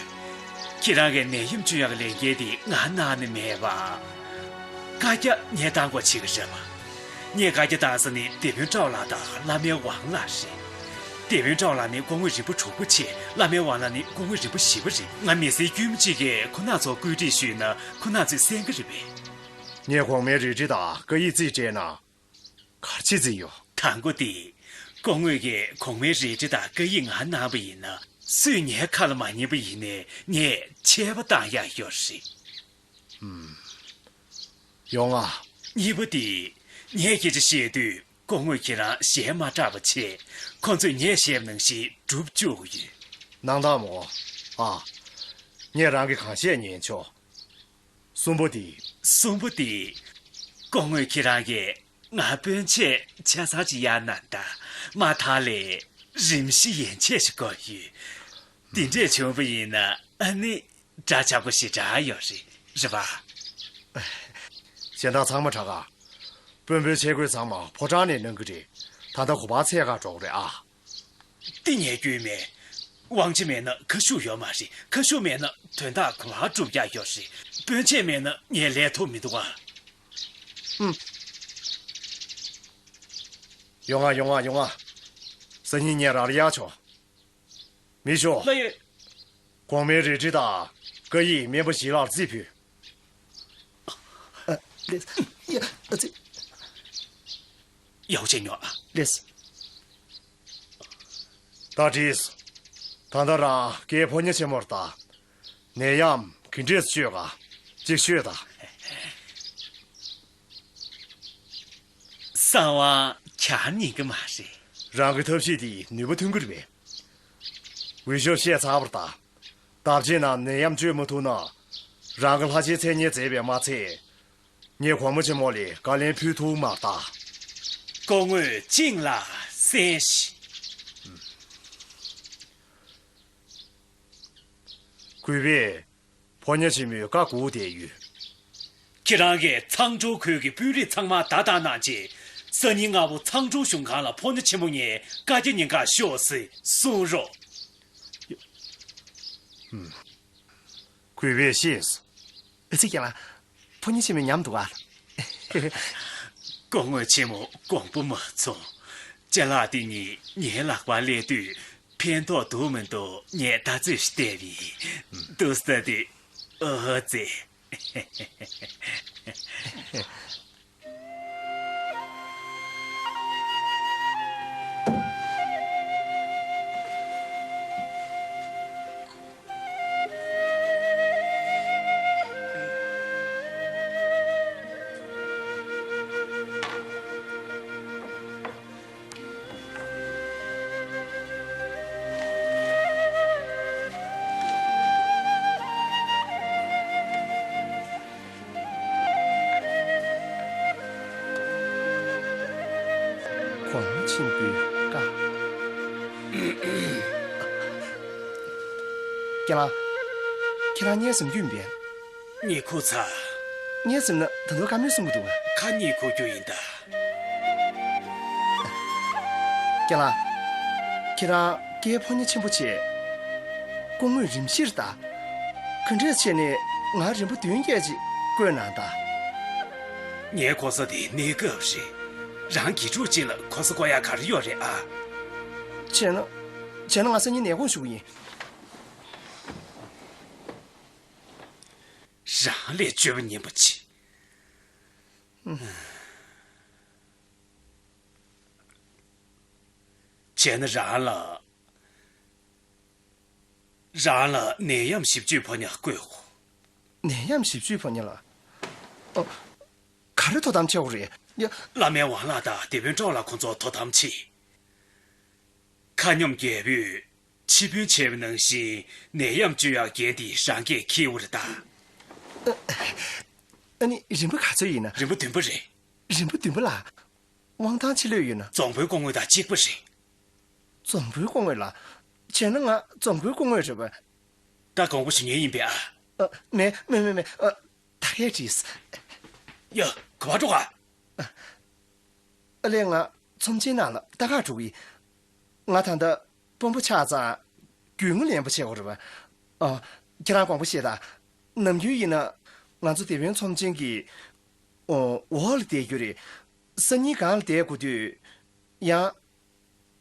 ཁྱེད་རང་གིས་ནད་ཡམས་བཅོས་ཡག་གི་ལས་འགན་དེ་ང་གནང་ནི་མེད་པ། བཀའ་རྒྱ་ངས་བཏང་དགོས་བྱེད་ཀྱི་རེད་པ། ངས་བཀའ་རྒྱ་བཏང་ས་ནི་སྡེ་དཔོན་ཀྲའོ་ལགས་དང་བླ་མའི་ཝང་ལགས་རེད། སྡེ་དཔོན་ཀྲའོ་ལགས་ནི་སྐུ་ངོ་རིམ་པ་དྲུག་པ་བྱས། བླ་མའི་ཝང་ལགས་ནི་སྐུ་ངོ་རིམ་པ་བཞི་པ་རེད། ང་མི་སེར་དཀྱུས་མ་གཅིག་གིས་ཁོ་རྣམ་ཚོར་བཀོད་སྒྲིག་ཞུས་ན་ཁོ་རྣམ་ཚོས་གསན་གྱི་རེད་པས། ངས་གོང་མའི་རལ་གྲི་དང་སྐ་ཡིག་རྩིས་སྤྲད་ན། ག་རེ་བྱེད་རྩིས་ཡོད། དང་པོ་དེ། སྐུ་ངོ་གིས་གོང་མའི་རལ་གྲི་དང་སྐ་ཡིག་ང་གནང་བ་ཡིན་ན་སུས་ངའི་ཁ་ལ་མ་ཉན་པ་ཡིན་ནའི་ངས་ཆད་པ་བཏང་ཡག་ཡོད་རེད། ཡོང་ང་། གཉིས་པ་དེ། ངས་སྐད་ཆ་བཤད་དུས་སྐུ་ངོ་ཁྱེད་རང་ཞལ་མ་གྲགས་པ་བྱས། ཁོ་ཚོས་ངས་བཤད་པ་ནང་བཞིན་སྒྲུབ་བཅུག་གི་ཡོད། གནང་དང་མོ། ཨ། ངས་རང་གིས་གང་བཤད་ཉན་ཆོག་གསུམ་པོ་དེ། གསུམ་པོ་དེ། སྐུ་ངོ་ཁྱེད་རང་གིས་ང་སྤུན་མཆེད་ཆ་ཚང་ཅིག་གཡར་གནང་དང་། མ་མཐའ་ལ་རིམ་བཞིན་ཡན་ཆད་ཞིག་དགོས་ཡོད། དེ་འདྲས་བྱུང་བ་ཡིན་ན་ཨ་ནི་འདྲ་ཆགས་པོ་ཞེ་དྲག་ཡོད་རེད། རེད་པ། གཞན་དག་ཚང་མ་དྲག་ག་དཔོན་པོའི་ཆས་གོས་ཚང་མ་ཕོ་བྲང་ནས་གནང་གི་རེད། ད་ལྟ་གོ་པ་ཚད་ག་འགྲོ་གི་རེད་ཨ། འདི་ངས་སྐྱོན་མེད། དབང་ཆ་མེད་ན་ཁ་ཤུགས་ཡོད་མ་རེད། ཁ་ཤུགས་མེད་ན་དོན་དག་གང་ལ་སྒྲུབ་ཡག་ཡོད་རེད། སྤུན་མཆེད་མེད་ན་ངས་ལས་ཐུབ་མི་འདུག་ག་ཨུམ། ཡོང་ང་ཡོང་ང་ཡོང་ང་། སང་ཉིན་ངས་རང་ལ་གཡར་ཆོག་མི་ཤོག་ལགས་ཡོད། གོང་མའི་རལ་གྲི་དང་སྐ་ཡིག་སྨན་པ་ཞི་ལགས་ལ་རྩིས་ཕུལ། ཨ། ལགས། ཡ། ཨ་ཙི། ཡག་པོ་བྱས་ཉོ་ཨ། ལགས། ད་དྲིས། ད་ལྟ་རང་སྐལ་ཕོ་ཉ་ཆེན་མོར་ལྟ། ནད་ཡམས་ག་འདྲས་བཅོས་ག་ཅིག་ཤོད་དང་། གསང་བ་གྱར་ཉན་གི་མ་རེད། རང་གི་ཐབས་ཤེས་དེས་ནུས་པ་ཐོན་གི་རེད་པས། འུད་ཤོབ་བཤད་ཚར་བ་རེད་ད། ད་བར་ནང་ནད་ཡམས་བཅོས་མ་ཐུབ་ན། རང་གི་ལྷ་ཆེན་མཚན་སྙན་མཛད་པས་མ་ཚད། ངས་གོང་མ་ཆེན་མོ་ལ་བཀའ་ལན་ཕུལ་ཐུབ་མ་རེད་ད། སྐུ་ངོས་བཅིངས་ལ་གསན་ཞིག་གུས་པས་ཕོ་ཉ་ཆེན་མོའི་བཀའ་བསྒུགས་བསྡད་ཡོད། ཁྱེད་རང་གིས་ཚང་ཀྲོའུ་ཁུལ་གྱི་དཔོན་རིགས་ཚང་མ་བརྡ་བཏང་གནང་རྗེས། སང་ཉིན་སྔ་པོ་ཚང་ཀྲོའུ་གཞུང་ཁང་ལ་ཕོ་ཉ་ཆེན་མོ་ངས་བཀའ་རྒྱ་ཉན་གར་ཤོག་ཟེར་གསུང་རོགས། གུས་པས་ཤེས། ཨ་ཙི་ཀྱང་ལ། ཕོ་ཉ་ཆེན་མོ་ཉམས་འདུག་ག་སྐུ་ངོ་ཆེན་མོ་དགོངས་པ་མ་ཚོམས། ཅ་ལག་དེ་གཉིས་ངའི་ལག་པར་སླེབས་དུས་ཕན་ཐོགས་འདུག་མི་འདུག་ངས་ལྟ་ཚོད་ཞིག་བལྟས་པ་ཡིན། འདུག་སེ་ལྟ་དུས། ཨོ་ཙི། གོང་མ་ཆེན་པོའི་བཀའ། རྒན་ལགས། ཁྱེད་རང་གཉིད་སད་རྒྱུ་ཡིན་པས། གཉིད་ཁུག་ཚར། གཉིད་སད་ན་ད་དུང་བཀའ་མོལ་གསུང་གི་འདུག་ག་ཁ་གཉིད་ཁུག་རྒྱུ་ཡིན་ད། རྒན་ལགས། ཁྱེད་རང་སྐལ་ཕོ་ཉ་ཆེན་པོ་བྱས། སྐུ་ངོས་རིམ་བཞིར་ལྟ། ག་འདྲས་བྱས་ནས་ང་རིམ་པ་བདུན་བརྒྱད་ཅིག་བསྐོས་གནང་དང་། ངའི་གོ་ས་དེ་གནས་སྐབས་རེད། རང་དགེ་ཕྲུག་ཅིག་ལ་གོ་ས་བསྐོ་ཡག་ག་རེ་ཡོད་རེད་ཨ། བྱས་ན། བྱས་ན་ང་སང་ཉིན་ནས་དགོངས་ཞུ་གི་ཡིན། རང་ལས་བཅོས་པ་ཉན་པ་ཅི། བྱས་ན་རང་ལ། རང་ལ་ནད་ཡམས་བཞི་བཅུའི་ཕོ་ཉ་བསྐོས་གོ། ནད་ཡམས་བཞི་བཅུའི་ཕོ་ཉ་ལ། ཨ། ག་རེ་དོ་དམ་བྱེད་དགོས་རེད། ཡ། བླ་མའི་ཝང་ལགས་དང་སྡེ་དཔོན་ཀྲོའུ་ལགས་ཁོང་ཚོ་དོ་དམ་བྱེད། མཁའ་སྙོམས་རྒྱལ་པོས་ཆིབས་བསྒྱུར་བྱས་པ་ནང་བཞིན་ནད་ཡམས་བཅོས་ཡག་འགན་དེ་རང་སྐད་འཁྱེར་དགོས་རེད་ད། ཨ་ནི་རིམ་པ་ག་ཚོད་ཡིན་ན། རིམ་པ་བདུན་པ་རེད། རིམ་པ་བདུན་པ་ལ། དབང་ཐང་ཆེ་ལོས་ཡོད་ན། རྫོང་དཔོན་སྐུ་ངོ་དང་གཅིག་པ་རེད། རྫོང་དཔོན་སྐུ་ངོ་ལ། བྱས་ན་ང་རྫོང་དཔོན་སྐུ་ངོ་རེད་པ། ད་དགོངས་པ་ཞུ་མཁན་ཡིན་པས་ཨ། ཨ། མེད་མེད་མེད་མེད། ཨ། ད་གས་བྲིས། ཡ། ག་པར་འགྲོ་ག། ཨ་ལས། ང་ཚོམས་ཆེན་ནང་ལ་ལྟ་ག་འགྲོ་གི། ང་ད་ལྟ་དཔོན་པོ་ཆགས་ཙང་རྒྱུས་མངའ་ལེན་པ་བྱེད་དགོས་རེད་པ། ཨ། ཁྱེད་རང་དགོངས་པ་བཞེས་དང་། ནམ་རྒྱུན་ཡིན་ན་ང་ཚོ་སྡེ་དཔོན་ཚོམས་ཆེན་གྱི་འོག་ལ་བསྡད་རྒྱུ་རེད། སང་ཉིན་སྒང་ལ་བསྡད་དགོས་དུས་ཡང་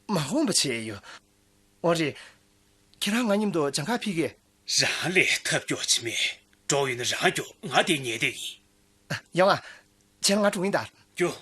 མ་འོངས་པ་བྱས་ཡོད། འོ་རེད། ཁྱེད་རང་ང་མཉམ་དུ་སྦྱང་ག་ཕེབས་གས། རང་ལས་ཐབས་སྐྱོ་ཅི་མེད། འགྲོ་ཡོད་ན་རང་སྐྱོ། ང་དེ་ཉལ་བསྡད་ཡིན། ཡོང་ཨ། བྱས་ན་ང་འགྲོ་གི་ཡིན་ད། རྒྱུ།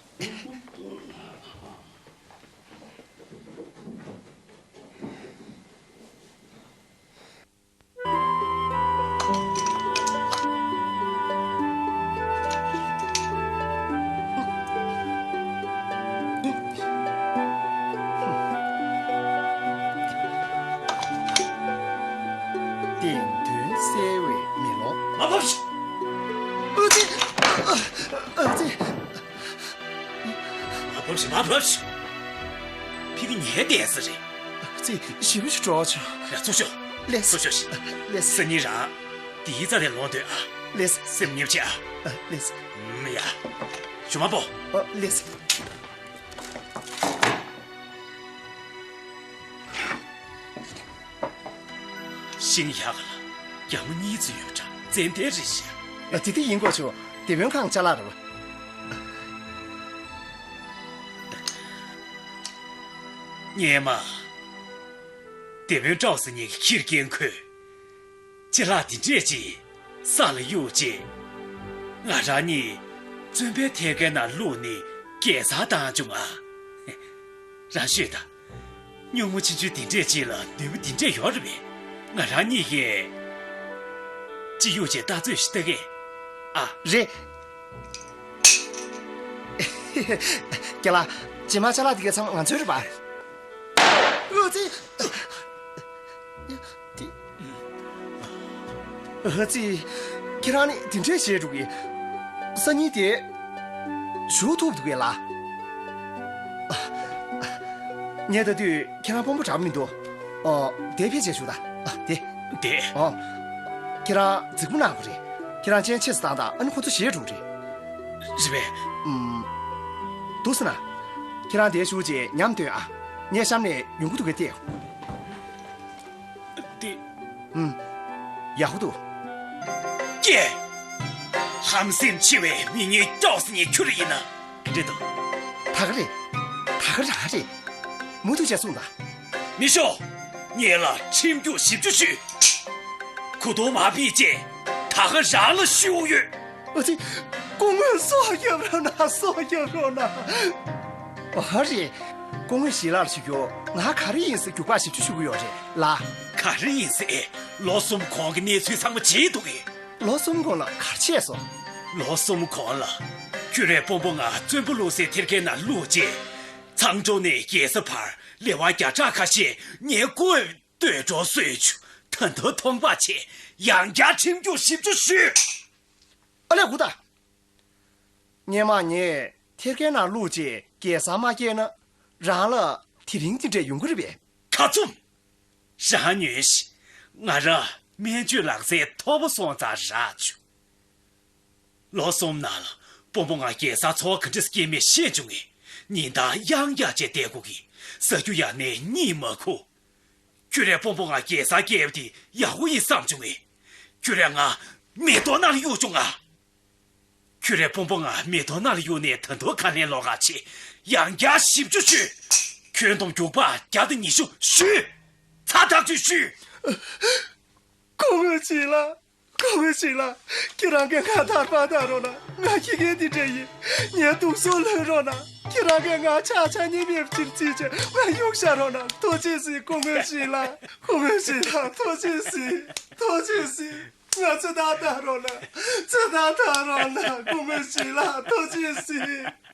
བདེན་དོན་གསལ་བའི་མེ་ལོང་། མ་ཕོབ་ཤིག། ཨ་ཙི། ཨ་ཙི། མ་ཕོབ་ཤིག། མ་ཕོབ་ཤིག། ཕ་གི་ཉལ་བསྡད་ས་རེད། ཨ་ཙི། ཞེ་པོ་ཞིག་སྤྲོ་བ་བྱུང་། ཡ། ཚུར་ཤོག། ལེགས། ཚུར་ཤོག་ཤིག། ལེགས། སང་ཉིན་རང་དེའི་རྩ་ལས་ལོག་སྡོད་ཨ། ལེགས། སེམས་ཉེས་བྱེད་ཨ། ཨ། ལེགས། ཨུམ། ཡ། ཞུ་མ་པོ། ཨ། ལེགས། ཤིང་ཡག་ལ་རྒྱ་མོ་གཉིས་ཙམ་ཡོད་འདྲ། ཙན་དན་རེད་ཤག། ཨ། དེ་དེ་ཡིན་དགོས་ཆོག། སྡེ་དཔོན་ཁང་ཅ་ལག་རེད་པ། སྔོན་མ། སྡེ་དཔོན་ཀྲོའུ་ཟེར་མཁན་གྱིས་ཁྱིར་འགན་ཁུར། ཅ་ལག་འདི་འདྲས་ཅིག་ས་ལ་གཡུགས་རྗེས། ང་རང་གཉིས་བཙོན་པའི་ཐད་ཀའི་ནང་བླུགས་ནས་རྒྱལ་སར་བཏང་བྱུང་ཨ། རང་ཤོད་དང་། སྨྱུག་མ་ཆུང་ཆུང་འདི་འདྲས་ཅིག་ལ་ནུས་པ་འདི་འདྲས་ཡོད་རེད་པས། ང་རང་གཉིས་ཀས་ཅིག་གཡུགས་རྗེས་ལྟ་ཚོད་ཞིག་ལྟ་གས་ཨ། རེད། རྒན་ལགས། རྗེས་མ་ཅ་ལག་འདི་གའི་ཚང་མ་ང་ཚོའི་རེད་པ། ཨ་ཙི། ཨ་ཙི། ཁྱེད་རང་ནི་དེ་འདྲས་བྱས་འགྲོ་གི། སང་ཉིན་དེ་བཞུགས་ཐུབ་འདུག་གས་ལགས། ངས་ལྟ་དུས་ཁྱེད་རང་དཔོན་པོ་འདྲ་པོ་མི་འདུག། ཨོ། དེ་ཕལ་ཆེར་བཞུགས་དང་། ཨ། དེ། དེ། ཨོ། ཁྱེད་རང་རྫིག་པོ་གནང་དགོས་རེད། ཁྱེད་རང་སྤྱན་ཆེ་ཙམ་བཏང་དང་། ཨ་ནི་ཁོ་ཚོ་ཞེད་འགྲོ་གི་རེད། རེད་པས། ཨུམ། འདུག་ཟེར་ན། ཁྱེད་རང་དེར་བཞུགས་རྗེས་ཉམས་སྟོན་ཨ། ངས་གཤམ་ནས་ཡོང་གི་འདུག་གས་བལྟས། དེ། ཨུམ། ཡག་པོ་འདུག། ཀྱེ། ཧམ་སེམས་ཆེ་བའི་མི་ངན་ཀྲོའུ་ཟེར་མཁན་ཁྱོད་རང་ཡིན་ན། ག་འདྲས་འདུག། ད་ག་རེད། ད་ག་རང་རེད། མུ་མཐུད་བྱས་གསུངས་དང་། མི་ཤོག། ངེད་ལ་ཁྲིམས་རྒྱུག་བཞི་བཅུ་གཞུས། གོ་བརྡ་མ་ཕུལ་རྗེས་ད་ག་རང་ལ་གཞུ་ཡོད། ཨ་ཙི། སྐུ་ངོ་སྲོག་སྐྱོབ་རོགས་གནང་། སྲོག་སྐྱོབ་རོགས་གནང་། ཨ་རེད། སྐུ་ངོ་ཞི་ལགས་ལ་ཞུ་རྒྱུ། ང་ག་རེ་ཡིན་ཟེར་རྒྱུག་པ་བཞི་བཅུ་གཞུ་གི་ཡོད་རེད་ལགས། ག་རེ་ཡིན་ཟེར། ལོ་གསུམ་གོང་གི་གནས་ཚུལ་ཚང་མ་བརྗེད་འདུག་གས། ལོ་གསུམ་གོང་ལ་ག་རེ་བྱས་སོང་། ལོ་གསུམ་གོང་ལ་ཁྱོད་རའི་དཔོན་པོ་ང་བཙོན་པོ་བླུགས་སའི་ཐེར་ཁའི་ནང་བླུགས་རྗེས། མཚང་འབྲུག་ནས་རྒྱལ་ས་བར་ལེ་དབར་བརྒྱ་ཕྲག་ཁ་ཤས་ངའི་སྐུ་འོས་ལྟོས་གྲོགས་སུ་ཆུ་ད་དུང་མཐོང་པ་ཆེ། ཡང་བསྐྱར་ཁྲིམས་རྒྱུག་བཞི་བཅུ་གཞུས། ཨ་ལས། ཧུ་ད། སྔོན་མ་ངས་ཐེར་ཁའི་ནང་བླུགས་རྗེས་རྒྱལ་སར་མ་བསྐྱལ་ན། རང་ལ་དེ་རིང་འདི་འདྲས་ཡོང་གི་རེད་པས། ཁ་བཙུམ། རང་ཉོན་ཞིག། ང་རང་སྨན་བཅོས་ལག་རྩལ་མཐོ་པོ་སོང་ཙང་རག་བྱུང་། ལོ་གསུམ་ནང་ལ་དཔོན་པོ་ང་རྒྱལ་སར་འཚོ་བ་ག་འདྲས་སྐྱེལ་མིན་ཤེས་བྱུང་ངས། ཉིན་ལྟར་གཡང་འཁྱག་བྱས་བསྡད་དགོས་ཀྱི། ཟ་རྒྱུ་ཡང་ནས་གཉིད་མ་ཁུག། ཁྱོད་རའི་དཔོན་པོ་ང་རྒྱལ་སར་བསྐྱལ་བ་དེ་ཡག་པོ་ཡིན་བསམ་བྱུང་ངས། ཁྱོད་རས་ང་མེ་ཏོག་ནང་ལ་གཡུགས་བྱུང་ང་། ཁྱོད་རའི་དཔོན་པོ་ང་མེ་ཏོག་ནང་ལ་གཡུགས་ནས་ད་དུང་ཁ་ལན་ལོག་ག་བྱེད། ཡང་བསྐྱར་བཞི་བཅུ་གཞུས། ཁྱོན་བསྡོམས་རྒྱུག་པ་བརྒྱ་དང་ཉི་ཤུ་གཞུས། ཚ་ཐག་ཆོད་གཞུས། སྐུ་ངོ་ཞི་ལགས། སྐུ་ངོ་ཞིག་ལ། ཁྱེད་རང་གིས་ང་ཐར་པ་གནང་རོགས་གནང་། ང་ཁྱི་རྒན་འདི་འདྲ་ཡིན། ངའི་སྡུག་སོ་ལོན་རོགས་གནང་། ཁྱེད་རང་གིས་ང་ཆ་ཆ་ཉི་མེད་ཅིག་བརྩིས་བྱས་ང་གཡུག་བཞག་རོགས་གནང་། ཐུགས་རྗེ་གཟིགས་སྐུ་ངོ་ཞིག་ལ། སྐུ་ངོ་ཞིག་ལ་ཐུགས་རྗེ་གཟིགས། ཐུགས་རྗེ་གཟིགས། ང་ཚེ་ཐར་ཐར་རོགས་གནང་། ཚེ་ཐར་ཐར་རོགས་གནང་། སྐུ་ངོ་ཞིག་ལ་ཐུགས་རྗེ་གཟིགས།